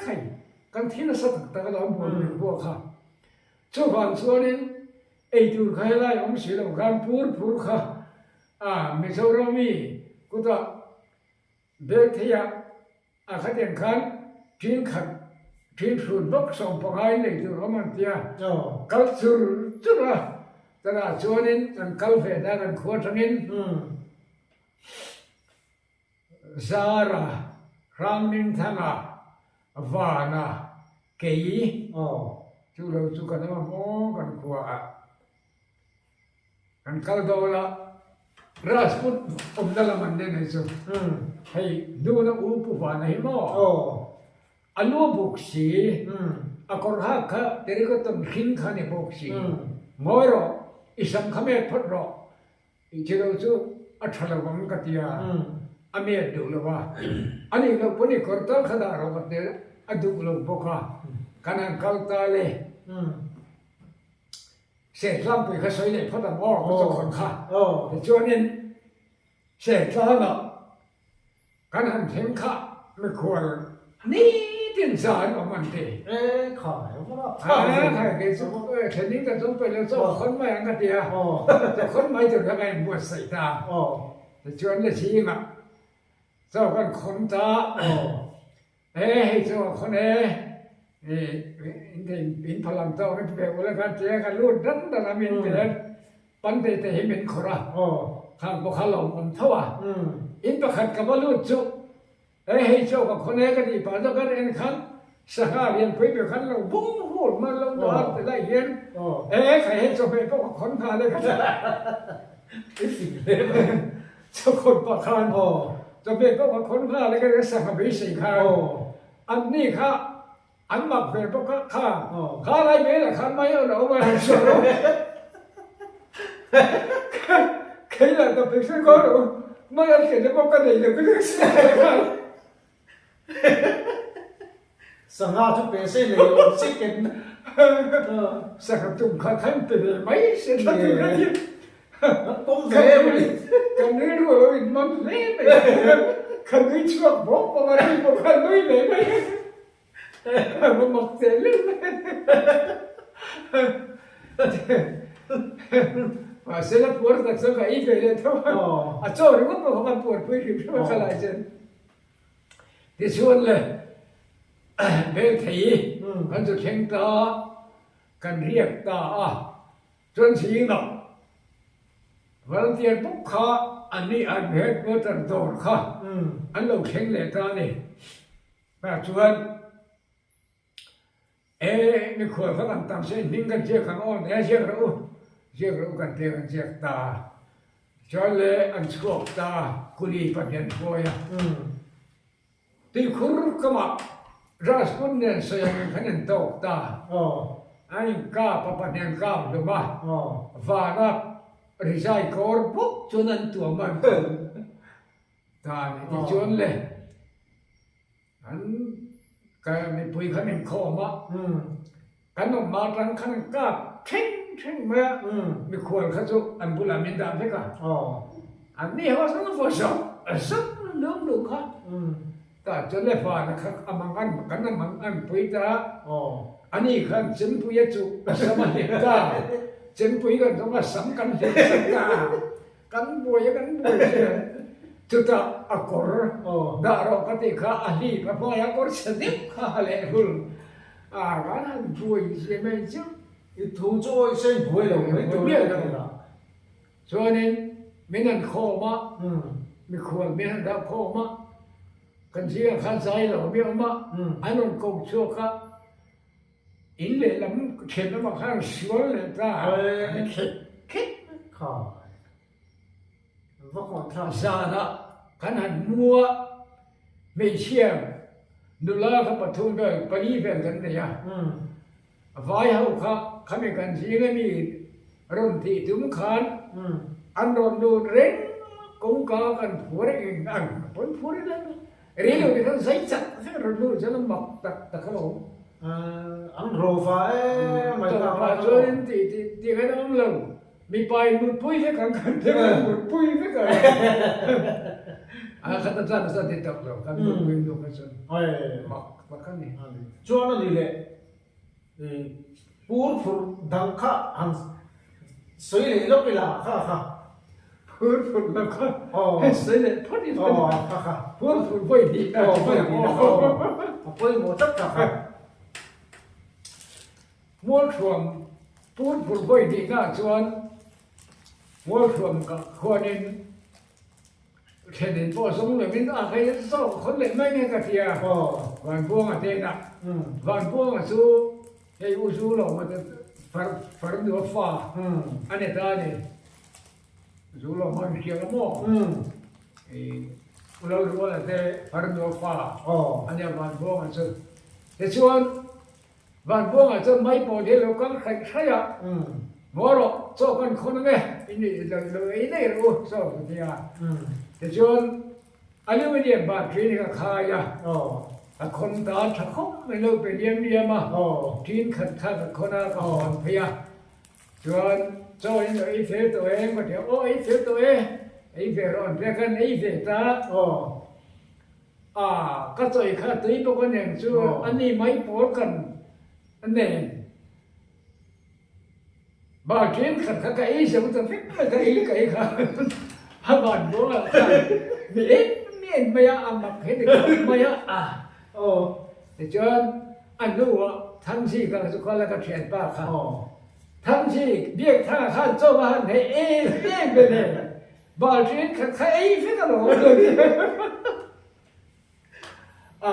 khai kan thi nasa tak tak alawm buai buai kha chuvang chuanin eitur kha helai awm si lo khan pur phur kha a Mizoram mi kutah bel theiah A khatiang khan ṭin khat, ṭin hrut bawk sawmpangai nei tur awm an tia. Kal chur chur a, chutah chuanin kan kal ve ta kan khua aṭangin Zara, Hrangmingthanga, Vana, Kei chu lo chu kan awm ang aw kan khuaah. Kan kal dawn a, Rajput awmna lam an nen hei chu. Hei hnuna u Pu Vana hi maw? A lu buk si, a kawr hak kha terrycotton hring kha ni bawk si. Ngawi rawh, i sam kha met phawt rawh, i thi lo chu a tha lo ang ka ti a, a met duh lo a. A nih loh pawn i kawr tal kha dah rawh ka ti a duh lo bawk a, kan han kal ta le. Sertlangpui kha sawi leh phawt ang aw ka chawkhawn kha. Tichuanin Sertlangah kan han thleng kha mikhual nitin za an awm an ti. E khai a va tha ve. E khai kei chu thlenin ka chung peih lo chawkhawn mai ang ka ti a. Chawkhawn mai tur kha ka inbuatsaih ta. Tichuan le zingah chaw kan khawn ta. E hei chu a khawn e, in phalam tawk in pe ula khan tia ka lut dan dan a min pe pan te te hi min khawrh a, khang pawh kha lawm awm tho a, in pakhat ka va lut chu e hei chu ka khawn e ka tih pah zawk a en khan sangha lianpui ber khan lo bung hur mai lo dar ti lai hian e khai hei chawhmeh pawh ka khawn nghal e ka ti Chawkhawn pah khan chawhmeh pawh ka khawn nghal e ka ring a sangha beisei khan an ni kha an mak ve bawk a kha kha lai velah khan mai a lo awm a han sawi rawh kei lah ka beisei khaw lo mai an ken te pawh ka nei lo ka ring si khan. Sangha chu pe se nei lo chicken. Sangha tum kha khan pe ve mai se tha tur a ni. An pawm ve em a ni. Kan rilru a lo in man hle mai. Ka nui chhuak bawk bawk a ni pawh khan nui ve mai. A va mak teh lem mai. Mahse la puar tak chuan ka ei ve leh tho a. A chaw ringawt pawh kha kan puarpui hrim hrim a khalai chuan. Tichuan le bel thei kan chu thleng ta, kan riak ta a, chuan zingah volunteer bawk kha an ni an headquarter dawr kha an lo thleng leh ta a ni. Tah chuan e mikhual kha kan tam se hming kan ziak ang aw nia ziak rawh u, ziak rawh u kan ti a kan ziak ta a. Chuan le an chhuak ta kuli pahnih an hruai a. Tuikhur kamah Rajput nen sawi angin khan an tawk ta. An inkap a pahnih an kap hlum a, vana rizai kawr bawk chuan an tuam a an kal ta a ni. Tichuan le An ka mipui khan inkhawm a, kan awm hma atang khan an kap thleng thleng mai a, mikhual kha chu an bulah min dah vek a, an ni ho chuan vaw zawk zawk lung lung kha, tah chuan le vana kha a mang an kan a mang an pui ta, ani khan chempui a chuh a sam a hlip ta, chempui kan zawng a sam kan hlip sak ta. Kan buai a kan buai hian chutah a kawr dah rawh ka tih kha a hlip a hmai a kawr chhe deuh kha a leh hul a kan han buai zia mai chu. I thu chu awih se buai lo mai tur a ni a. Chuanin min han khawm a, mikhual min han dah khawm a, kan zingah khan zai lo mi awm a, an rawn ko chhuak a, in lehlam then lamah khan an sual leh ta a, an khet khet mai. Zanah kan han mu a, hmeichhia nula kha pathum vel, pali vel kan nei a. Vai ho kha khami kan zing a mi rawn tih tum khan an rawn lut reng kawngka kan phuar eng ang pawn phuar ila rei lo te khan zai chak vek rawn lut chuan a mak tak tak a lo awm. An ro va em mai ta pa chuan in tih tih tih khan a awm lo mipa in mutpui vek ang kan ti a mutpui vek ang a khat a chuan a chuan ti tak lo kan mutpui nu kha chuan mak tak a ni. Chuan a ni leh Pur phurh dang kha han sawi leh lawk ila kha kha. Pur phurh lo kha hei sawi leh phawt ila kha kha. Pur phurh vawi hnih na vawi hnih na kha a pawimawh tlat kha kha. Mualthuam pur phurh vawi hnih na chuan Mualthuam khuanin Thlen in pawh zawng lovin a hei zawk khawn leh mai nge ka ti a, Vanbuanga hnenah. Vanbuanga chu hei u zu lo maw te far far nu a fa a ni ta a ni. Zu lo maw in hria la maw? I u Lalruala te far nu a fa a nia Vanbuanga chu. Tichuan Vanbuangah chuan mai pawh hi lo kal hraih hraih a, Maw rawh, chaw kan khawn ang e, i nih lo lo ei daih rawh u, chaw ka ti a. Tichuan aluminium battery hi ka khai a, ka khawn ta tha khawp mai lo pe liam liam a, tin khat kha ka khawn a, ka hawn phei a. Chuan chaw in lo ei fel tawh em ka ti a, aw ei fel tawh e, ei ve rawh an ti a, kan ei ve ta. A, ka chawi kha tui bawk a nen chu a ni mai pawl kan nen. Bal ṭin khat kha ka ei zo ta vek mai ka ei ka ei kha a van buang ah khan mi en mi en mai a, a mak hi ni khawp mai a. Tichuan a hnu ah Thangzika chu kal a ka ṭhianpa kha Thangzik Biakthanga khan chaw a han hei em em ve nen. Bal ṭin khat kha ei vek a lo awm lo ni. A,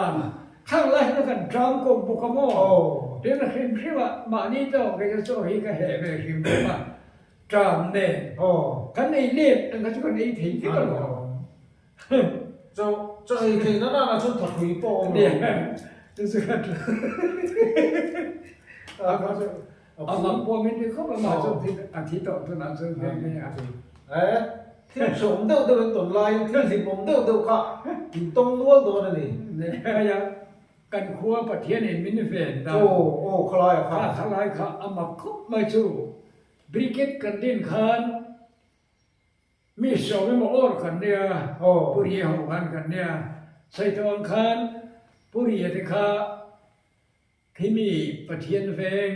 thlang lai hian kan ṭam kawk bawk a maw? Tin a hrim hrim a, mahni tawk hi chu chaw hi ka heh ve hrim hrim a, ṭam nen kan ei let ang kha chu kan ei thei vek a lo awm. Chaw chaw ei theih na nana chuan thapui pawh a awm lo. Chu chu ka ṭam. A mak pawh min ti khawp a, mah chu a thi tawh tunah chuan nghe nghe a. Eh, thil hreawm deuh deuh in tawn laiin thil hlimawm deuh deuh kha in tawng nual dawn a ni. Nehaya, kan khua Pathianin min ven dan. Aw, aw, khalai kha. Kha khalai kha a mak khawp mai chu. Brigade kan din khan mi sawm emaw awr kan nia, Pu Ria ho khan kan nia. Saitawng ang khan Pu Ria te kha Khimi Pathian veng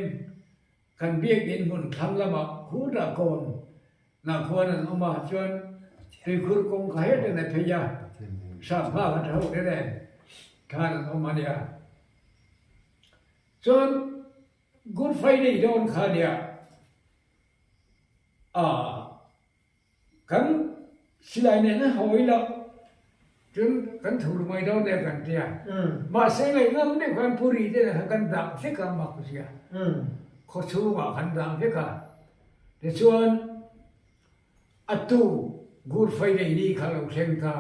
kan biakinn hmun thlang lamah khutah kawn nah khuan an awm a, chuan tuikhur kawng kha hetin a phei a, Sangha kha tha ho te nen khan an awm a nia. Chuan Good Friday dawn kha nia ah Kan silai nen a hawi loh chuan kan thur mai dawn e kan tia. Mahse ngaihngam deuh khan Puri te nen khan kan dah vek a mak zia. Khaw chhungah kan dah vek a. Tichuan a tu Good Friday ni kha lo thleng ta.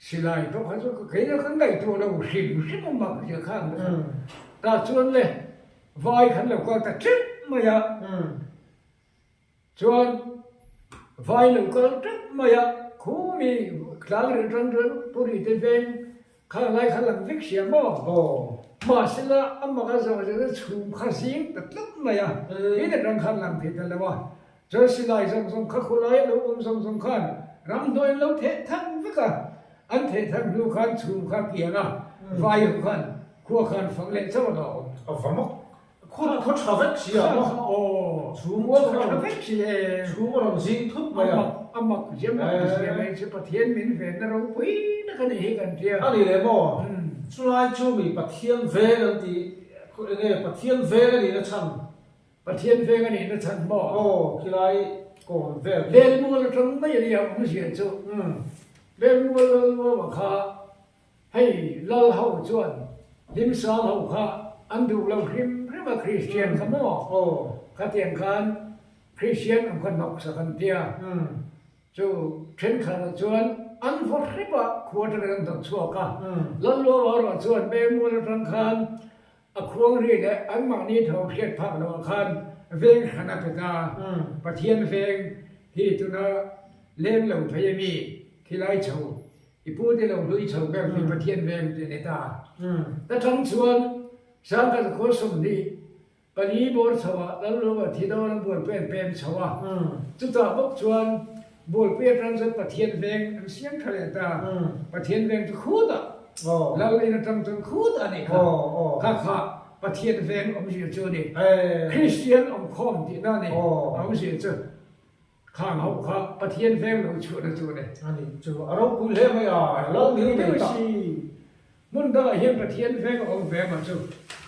Silai pawh kha chu kei na kan ngaihtuah lo hrim hrim a mak zia kha ang kha. Tah chuan le vai khan lo kal ta teuh mai a. Chuan vai lo kal teuh mai a, khumi tlang rih atang chuan Puri te veng kha lai kha lang vek sia maw? Mahsela a mak a zawh zet a chhum kha zing ta tlat mai a, tin atang khan lang thei ta lo a. Chuan silai zawng zawng kha khulai a lo awm zawng zawng khan ramhnuai an lo theh thang vek a, an theh thang hnu khan chhum kha kiang a, vai ho khan khua khan fang leh chauh a lo awm. A va mak Khaw khaw tha vek si a maw? Aw, chhung khaw tha vek si e. Chhung a rawn zing thut mai a. A mak, a mak zia mak zia mai chu Pathian min venna ropui tak a nih hi kan tia. A ni leh maw? Chulai chu mi Pathian veng an tih, enge Pathian veng a nihna chhan? Pathian veng a nihna chhan maw? Aw, khilai. Kawn vel hi. Belmual atang mai a nia awmzia chu. Belmual Lalnuama kha hei Lal ho chuan Hlimsang ho kha an duh lo hrim hrim a Kristian kha maw? Khatiang khan Kristian awm kha hnawksak an tia. Chu thenkhatah chuan an vaw hrep a, khua atangin an hnawt chhuak a. Lalnuama erawh chuan Belmual atang khan A khuang ri leh anmahni tho hriat phak loh ah khan veng hran a pe ta. Pathian veng hi tuna leng lo phei a mi khilai chho i pu te lo hlui chho ber hi Pathian veng tih a ni ta. Ta tang chuan Sangkhat khua 20 bawr chho ah Lalluva thi dawn a bualpui an pem chho a. Chutah bawk chuan Bualpui atang chuan Pathian veng an siam tha leh ta. Pathian veng chu khutah Lal in atang chuan khutah a nih kha. Kha kha Pathian veng awmzia chu a ni. Kristian awmkhawm tihna a ni. A awmzia chu khang ho kha Pathian veng lo chhuahna chu a ni. A ni chu a ropui hle mai a, Lal ngil nei ta. Hmun dangah hian Pathian veng a awm ve maw chu?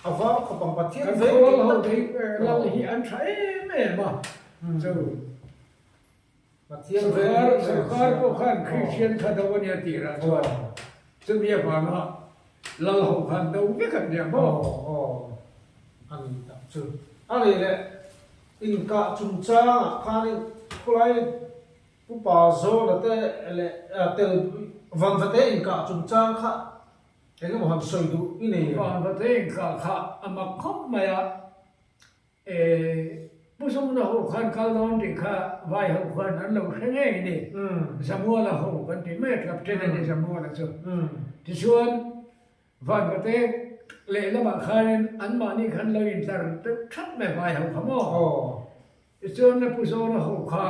A vang khawp ang Pathian veng tihna. Kan khaw lal ho te hi Lal hi an tha em em a chu. Sorkar sorkar pawh khan Kristian kha do a nia tih rah chuan chumi avanga lal ho khan do vek an nia maw? Aw a ni tak chu. A nih leh inkah chungchangah khanin khulai Pupa Zawna te leh tel Vanvate inkah chungchang kha engemaw han sawi duh i nei em? Vanvate inkah kha a mak khawp mai a. Pu Zungna ho khan kal dawn tih kha vai ho khan an lo hre ngei a ni. Zamuala ho kan ti mai a, captain a ni Zamuala chu. Tichuan Vanvate lehlamah khanin anmahni khan lo intlar deuh thap mai vai ho kha maw. Tichuan Pu Zawna ho kha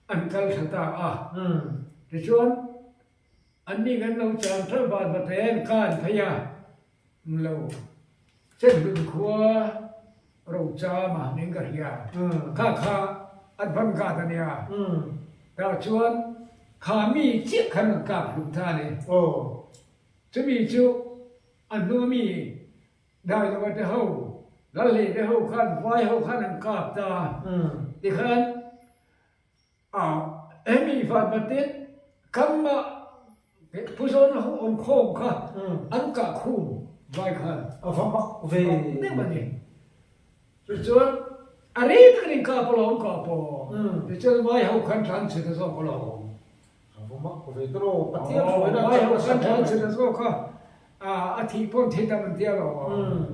an kal thla ta a. Tichuan anni kan lo chang theuh Vanvate an kan phei a. Lo Chenhlun khua Rochama ning ka hria. Kha kha an van kat a nia. Tah chuan kha mi chiah khan an kap hlum ta a ni. Chumi chu a hnua mi Dailova te ho, Lalhlei te ho khan vai ho khan an kap ta. Tikhan A hemi vanvatin kanmah Phuzawn ho awm khawm kha an kah khum vai khan a va mak ve deuh a ni. Tichuan a rei takin in kap alawm kah pawh tichuan vai ho khan tlan chhe ta zawk alawm. A va mak ve ta rawh Pathian hruaina vai ho khan tlan chhe ta zawk a a thih pawn thi tam an tia alawm.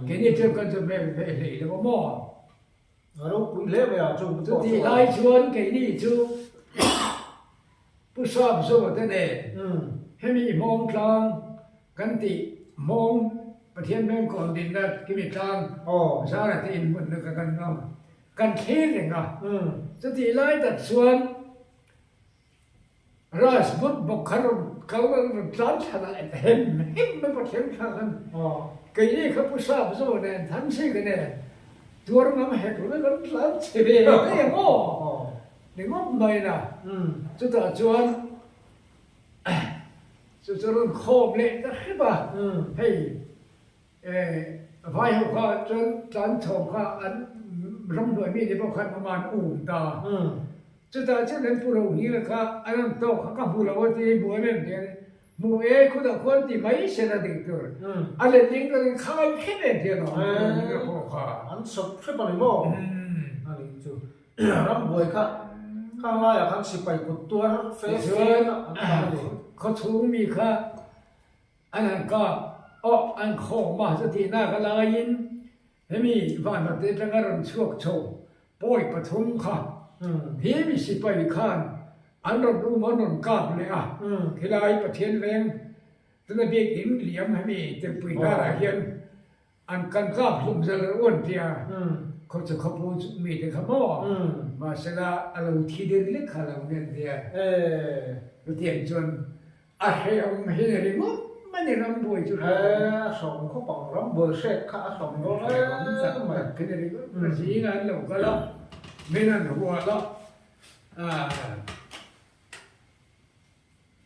Keini chuan kan chu ve ve hlei lo a maw. A ropui hle mai a, chung te pawh chuan. Chutih lai chuan keini chu Pu Sap Zoa te nen hemi hmawng tlang kan tih hmawng Pathian veng kawn dinna kimi tlang Zara te inhmunna kha kan ngam kan thlir reng a. Chutih lai tak chuan Rice but bawk kha rawn kal a rawn tlan thlan a hem hem mai Pathian thla khan keini kha Pu Sap Zo nen Thansika nen tuar ngam hek lo kan tlan chhe ve daih ang aw ni ngawt mai na chutah chuan chu chu rawn khawm leh ta hrep a hei Vai ho kha chuan tlan chhawm kha an ramhnuai mi te pawh khan awm a an um ta. Chutah chuan an pu Rohila kha an rawn tawk kha ka hmu lo a ti hmu em em ti a ni. Hmu e khutah khuan ti mai se la dik tur. A letling ka rin khai hrep em ti a lawm pu Rohila pawh kha. An sawp hrep a ni maw? A nih chu. Rambuai kha khang laiah khan sipai kut tuar fe fe a an tam a ni. Khawchhung mi kha An han kap awh an khawm a, chutihnak a laiin hemi vanrate atanga rawn chhuak chho pawi pathum kha hi mi sipai khan an rawn um an rawn kap leh a, khilai Pathian veng tuna biak in liam hemi Tempui hnarah hian An kan kap hlum zel a uan tia khaw chu khawpu chu mi te kha maw mahsela a lo thi dir lek kha lo nen tia chutiang chuan a hrehawm hi ni ringawt mai ni rambuai chu hrehawm a hrehawm khawp ang rambuai hrek kha a hrehawm dawn em mai khi ni ringawt mai zingah an lo kal a min an hual a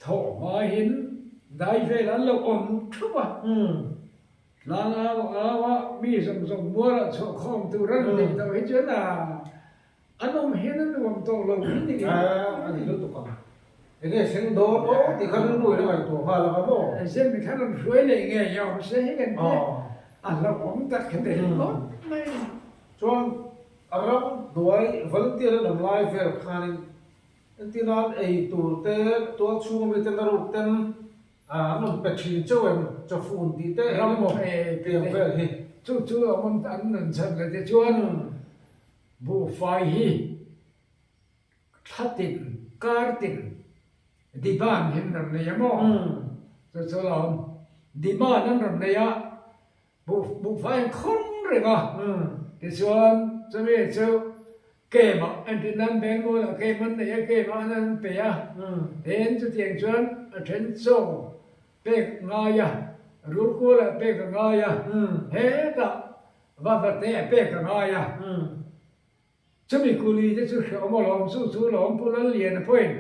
Thawh hmain dai vel an lo awm thup a, tlang au au a mi zawng zawng mualah chhuah khawm tur an tih tawh hi chuan a An awm hian a nuam tawh lo hi ni. A ni lutuk ang. Enge thleng dawn aw tih kha rilru in a ngaihtuah nghal ang a maw? Zem mi khan rawn hruai leh ngei a awm se hi kan tia a hlauhawm tak hi ni ringawt mai. Chuan a ram hnuai volunteer an awm lai vel khanin entir nan ei tur te tual chhunga mite na ruk ten an rawn pe thin chauh em chawfun tih te eng emaw tiang vel hi. Chu chu a awm an nun chhan leh te chuan Buhfai hi thla tin, kar tin demand hi an rawn nei a maw? Chu chu a awm. Demand an rawn nei a, buhfai an khawn reng a. Tichuan chumi chu camp ah entir nan Bengal ah camp an nei a, camp ah an pe a. Tin chutiang chuan a then chaw pek ngai a, rulkual ah pek a ngai a, hetah Va va te a pek a ngai a, chumi kuli te chu hrehawm alawm chu chu lawm Pu Lalliana pawhin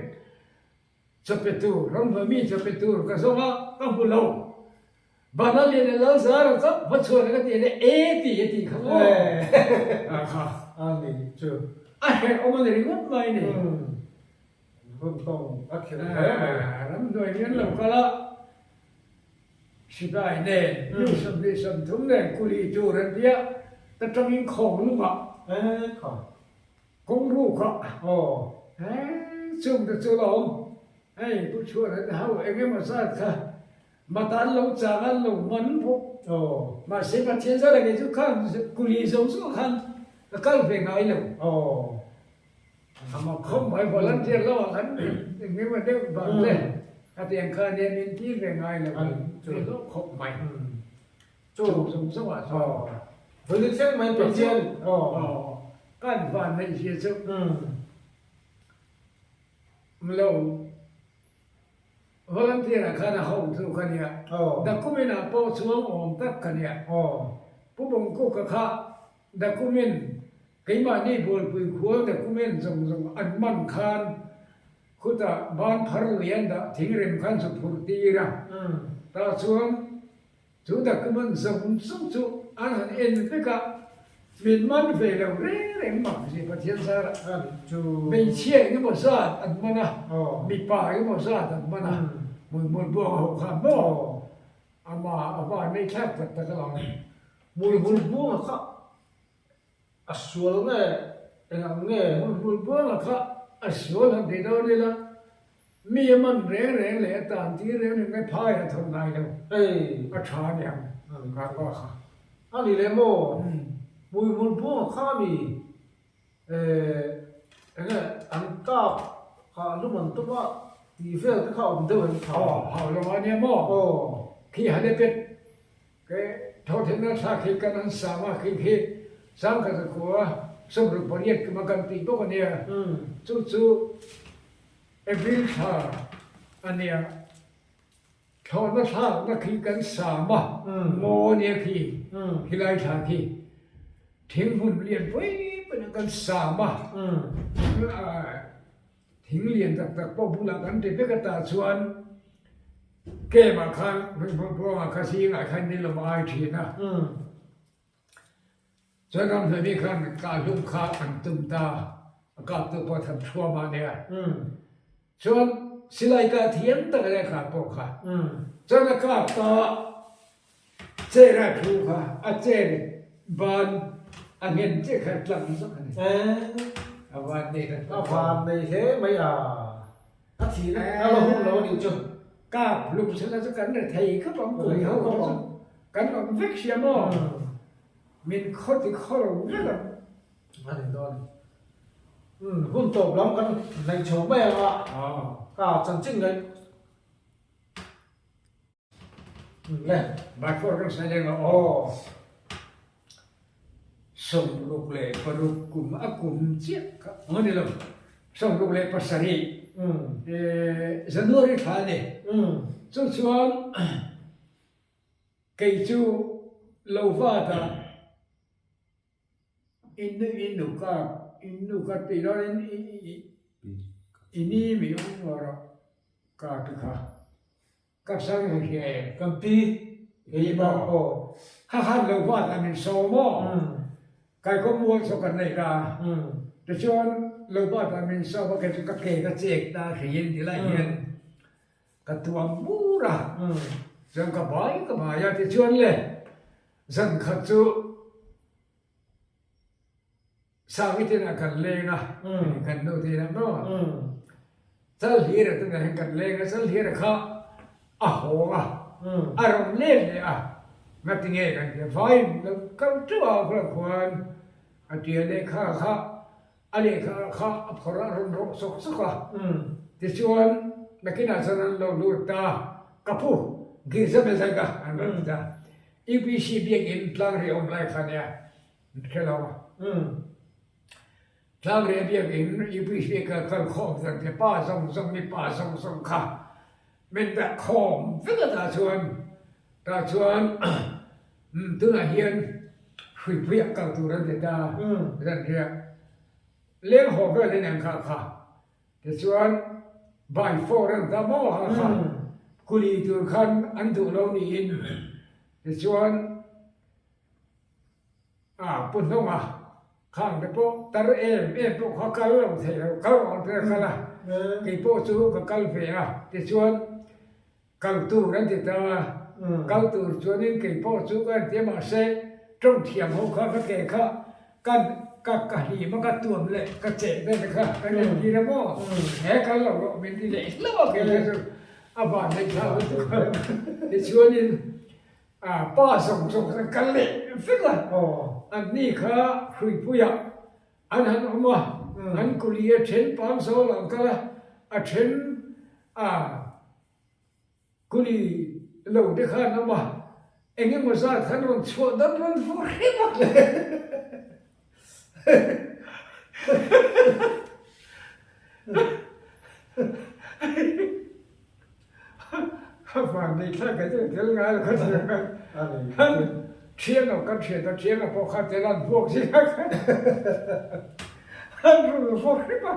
chawpe tur ramhnuai mi chawpe tur ka zawng a ka hmu lo. Va Lalliana Lalzara chauh va chhuan ka tih leh e ti a tih kha maw a kha a ni chu a hrehawm a ni ringawt mai ni. Hun tawng a khelh hle mai. Ramhnuai mi an lo kal a. Sipai nen, mi 20 30 nen kuli tur an ti a, ta tangin khawng lungah kawng ruk ah chung te chu la awm, hei Pu Chhuan an hau eng emaw zat kha mata an lo chang an lo man bawk, mahse Pathian zat a kei chu khan kuli zawng zawng khan ka kal ve ngai lo. A mak khawp mai, volunteer lo ah khan eng emaw deuh vang te khatiang khan hian min tir ve ngai lo a ni hlawh khawp mai. Chu zawng zawng ah chuan Vawni thleng mai Pathian kan van neih zia chu lo volunteer ah khan a ho chu ka nia, document ah pawh chuang awm tak ka nia. Pu Bawngkuka kha document Keimahni Bualpui khua document zawng zawng an man khan khutah ban phar lui an dah thingrem khan chu phurh tir a, tah chuan chu document zawng zawng chu an han en vek a, min man ve lo reng reng mak zia Pathian zarah hmeichhia eng emaw zat an man a, mipa eng emaw zat an man a, hmuihmul buang a ho khan maw amah a van nei thlak tak tak alawm. Hmuihmul buang a kha. A sual nge eng ang nge? Hmuihmul buanga kha a sual han ti dawn ila, mi a man reng reng leh a tan tir reng reng mai phai a thawn ngai lo. Hei. A tha a niang kha pa kha. A ni leh maw? Hmuihmul buanga kha mi eng nge an kap kha lum an tum a tih vel te kha a awm deuh em kha? Aw, hau lo a nia maw? Aw. Khi han e pet Ke thawhthehna thlak hi kan an sam a, khi khi sangkhat a khua sawmruk pariat kum a kan tih bawk a nia. Chu chu April thla a nia. Thlawhna thlakna khi kan sam a, ngaw a nia khi, khilai thla khi thing hmun lian pui pui in kan sam a, thing lian tak tak pawh bulah kan ti vek a tah chuan Camp ah khan Hmunhmun kha zingah khan ni lawm ai thin a. Chuan ramhnuai khan kahhlum kha an tum ta, a kaptu pawh tham thuam ah nia. Chuan silai kah thiam tak a nia kha pawh kha. Chuan a kap ta Chair a thu kha a chair ban a nghen chiah kha tlang zawk a ni. A van nei tak A van nei hle mai a, a thih na a la hun lo a nih chu. Kap hlum sela chu kan re thei khawp ang kui ho kha chu kan awm vek sia maw? Min khaw ti khaw lo vek ang. A ni dawn. Hun tawp lam kan hnaih chho mai ang a, ka chanchin ngaih. Le, Bifur kan sawi leng a aw. 66 kum a kum chiah kha ang a ni lo. 67 January thla a ni. Chu chuan kei chu lo vat a in nu ka in nu ka tih dawn in i ni mi awm rawh ka ti kha. Ka sang hi hria em? Kan pi Kei maw? Aw. Kha han lo vat a min saw maw? Kai khaw mual saw kan nei ta. Tichuan Lopa tan min sawm a, kei chu ka ke ka chek ta hriin ti lai hian ka tuam bur a, chuan ka bai ka bai a, tichuan le zan khat chu Sangi tinah kan leng a, kan nu tinah maw Chalhlira tunah hian kan leng a, Chalhlira kha a hawng a, a rawn let leh a, ngatinge kan ti a, vaiin lo kal teuh a khawlai khuan a tia lehkha kha a lehkha kha a phawrh a, a rawn rawh sawk sawk a, tichuan nakinah chuan an lo lut ta, ka pu Girja Mezaiga an rawn ti ta, UPC biakinn tlang ri awm lai kha nia, Hre lo a. Tlangreh biakinn UPC ka kal khawm zan te pa zawng zawng mipa zawng zawng kha min dah khawm vek a tah chuan tah chuan tunah hian hruipui ah kal tur an ti ta zanriah leng haw vel in ang kha kha tichuan by four an ta maw kha kha kuli tur khan an duh lo niin tichuan A pu hnawng a, khang te pawh tar em em pawh kha kal lo thei lo, kal rawh te a kal a, kei pawh chu ka kal ve a, tichuan kal tur an ti ta a, kal tur chuanin kei pawh chu ka en tia mahse tawng thiam ho kha ka ke kha ka ka ka hlim a ka tuam leh ka cheh vel te kha ka en tir a maw, he kal lo rawh min ti leh hlauh a kei kha chu a van neih thlak lutuk a, tichuanin A pa zawng zawng khan kal leh vek a, an ni kha hruipuiah an han awm a, an kuli a then pang zawl an kal a, a then a kuli lo te kha an awm a, eng emaw zat khan rawn chhuah dan rawn vur hrep a. A van nei thlak ka chu tel ngai lo ka ti a, han thiang lo kan thian ta thiang a pawh kha tel an vuak zing a khan an rul vuak hrep a.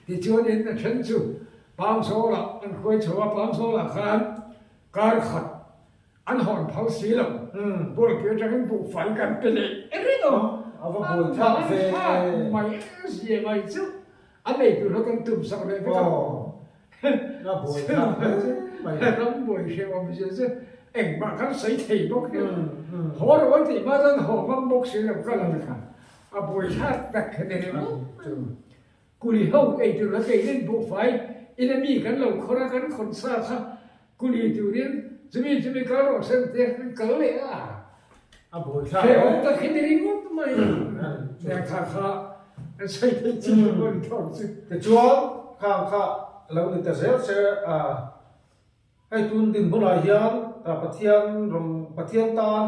Tichuanin a then chu Pangsawl-ah an hruai chho a, Pangsawl-ah khan kar khat An hawn phal si lo. Bualpui atangin buhfai kan pe leh reng a. A va buai thlak ve. Mai zia mai chu a nei tur kha kan tum sak leh vek a. A buai thlak hle mai. Ram buai hreh awm zia chu engmah kan sawi thei bawk hi. Haw rawh an tih hma chuan haw ngam bawk si lo ka la kha. A buai thlak tak kha ni ringawt mai. Kuli ho ei tur a keiin buhfai in a mi kan lo khawr a, kan khawn sa kha kuli turin chumi chumi kal rawh sen te an kal leh a. A buaithlak hle. Hrehawm tak hi ni ringawt mai. Nia kha kha an sawi theih chin lo maw ni thawk chu. Tichuan khang kha lo ni ta zel se a, hei tun dinhmunah hian Pathian rawn Pathian tan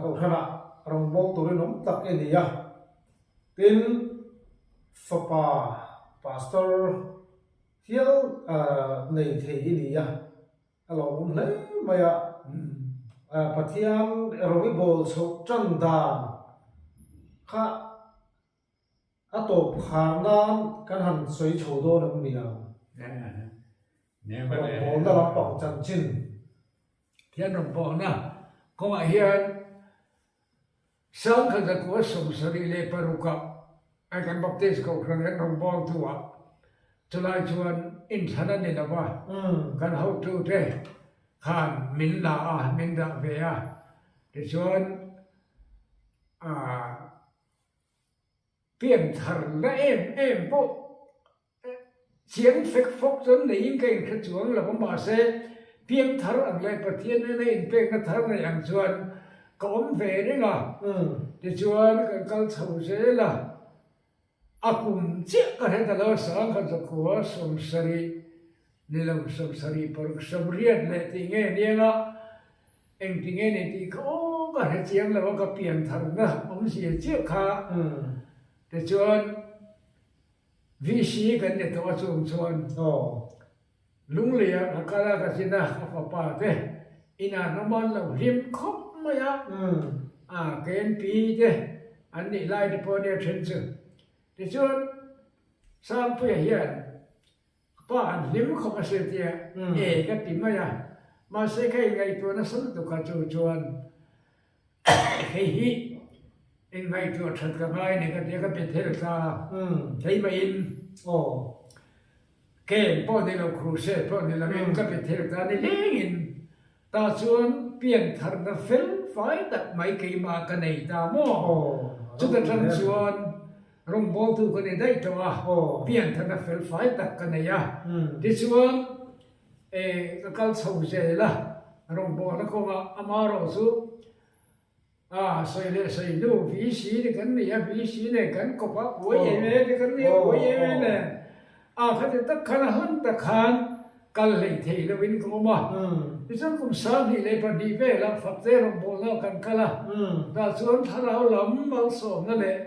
Kohhranah rawngbâwl turin awm tak i ni a, tin, fapa pastor hial nei thei i ni a, a lawmawm hle mai a. Pathian rawng i bawl chhoh tan dan kha A tawp khar nan kan han sawi chho dawn em ni ang? Rawngbawlna lampang chanchin. Thian rawngbawlna kawngah hian Sangkhat zakua 76ah ai kan Baptist Kohhran hian rawngbawltu ah chulai chuan inthlan a ni lo va, kan hotute khan min la a, min dah ve a, tichuan aah Pianthar na em em pawh chiang fek fawk chuan neiin ka inhre chuang lo a, mahse piangthar ang leh Pathian nena inpekna thar nei ang chuan ka awm ve reng a, tichuan kan kal chho zel a, a kum chiah ka hre ta lo, 1900 70 ni lo 76 80 leh tih nge aniang a. Engtinge ni tih kha aw ka hre chiang lo a ka pian tharna awmzia chiah kha tichuan VC kan ni tawh a chung chuan Lunglei ah ka kal a ka zin a ka fapa te inah an awm a an lo hlim khawp mai a a KNP te an nih lai te pawh ania then chu tichuan Sangpuia hian Pa an hlim khawp a hriat tia e ka ti mai a. Mahse ka inngaihtuah nasa lutuk a chu chuan hei hi inngaihtuah that ka ngai a ni ka tia ka Bethel ta keimah-in camp pawh ni lo crusade pawh ni lovin ka Bethel ta ni lengin tah chuan piantharna fel fai tak mai keimah ka nei ta maw? Chuta tang chuan rawngbawltu ka ni daih tawh a, piantharna fel fai tak ka nei a. Tichuan ka kal chho zel a, rawngbawlna kawngah amaherawh chu A sawi leh sawi hnu VC te kan nei a, VC nen kan kawp a, YMA te kan nei a, YMA nen a khati tak khan a hlan tak khan kal hlei thei lovin ka awm a. Tichuan kum 22 velah Fakte rawngbawlna kan kal a, tah chuan thlarau lam malsawmna leh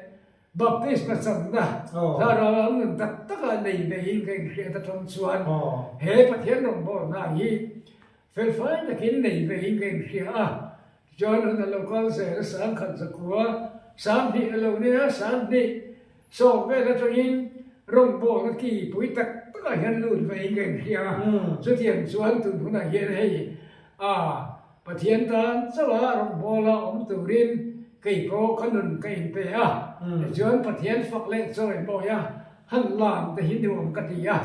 Baptisma channa thlarau lam nun tak takah nei veiin ka inhriat atang chuan he Pathian rawngbawlna hi Felfai takin nei vein ka inhria a, tichuan hun a lo kal zel a, 10,000 zakua, 20,000 a lo nia, 20,000 sawm vel atangin rawngbawlna ki pui tak takah hian lut vein ka inhria a, chutiang chuan tun hunah hian hei a Pathian tan chauha rawngbawla awm turin kei pawh ka nun ka inpe a, tichuan Pathian fak leh chawi mawia han lam te hi nuam ka ti a,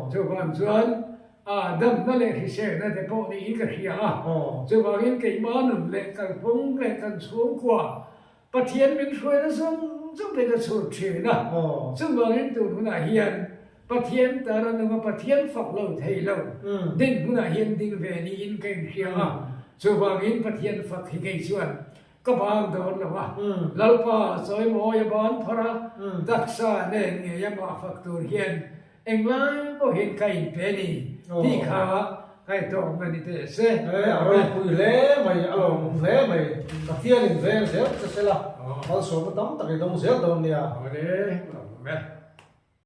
chuvang chuan A damna leh hriselna te pawh niin ka hria a, chuvangin keimah nun leh kalphung leh kan chhungkua Pathian min hruaina zawng zawng te ka chhut thin a, chuvangin tun hunah hian Pathian tara nunga Pathian fak lo thei lo din hunah hian ding ve niin ka inhria a, chuvangin Pathian fak hi kei chuan ka bang dawn lo a, Lalpa chawimawi a ban phar a, taksa nen ngei amah fak tur hian Englai pawhin ka inpe a ni tih kha ngaihtuahawmna ni teh se. A ropui hle mai, a lawmawm hle mai. Pathianin veng zel che sela, malsawmna tam tak i dawng zel dawn nia. Awle, lawmawm e.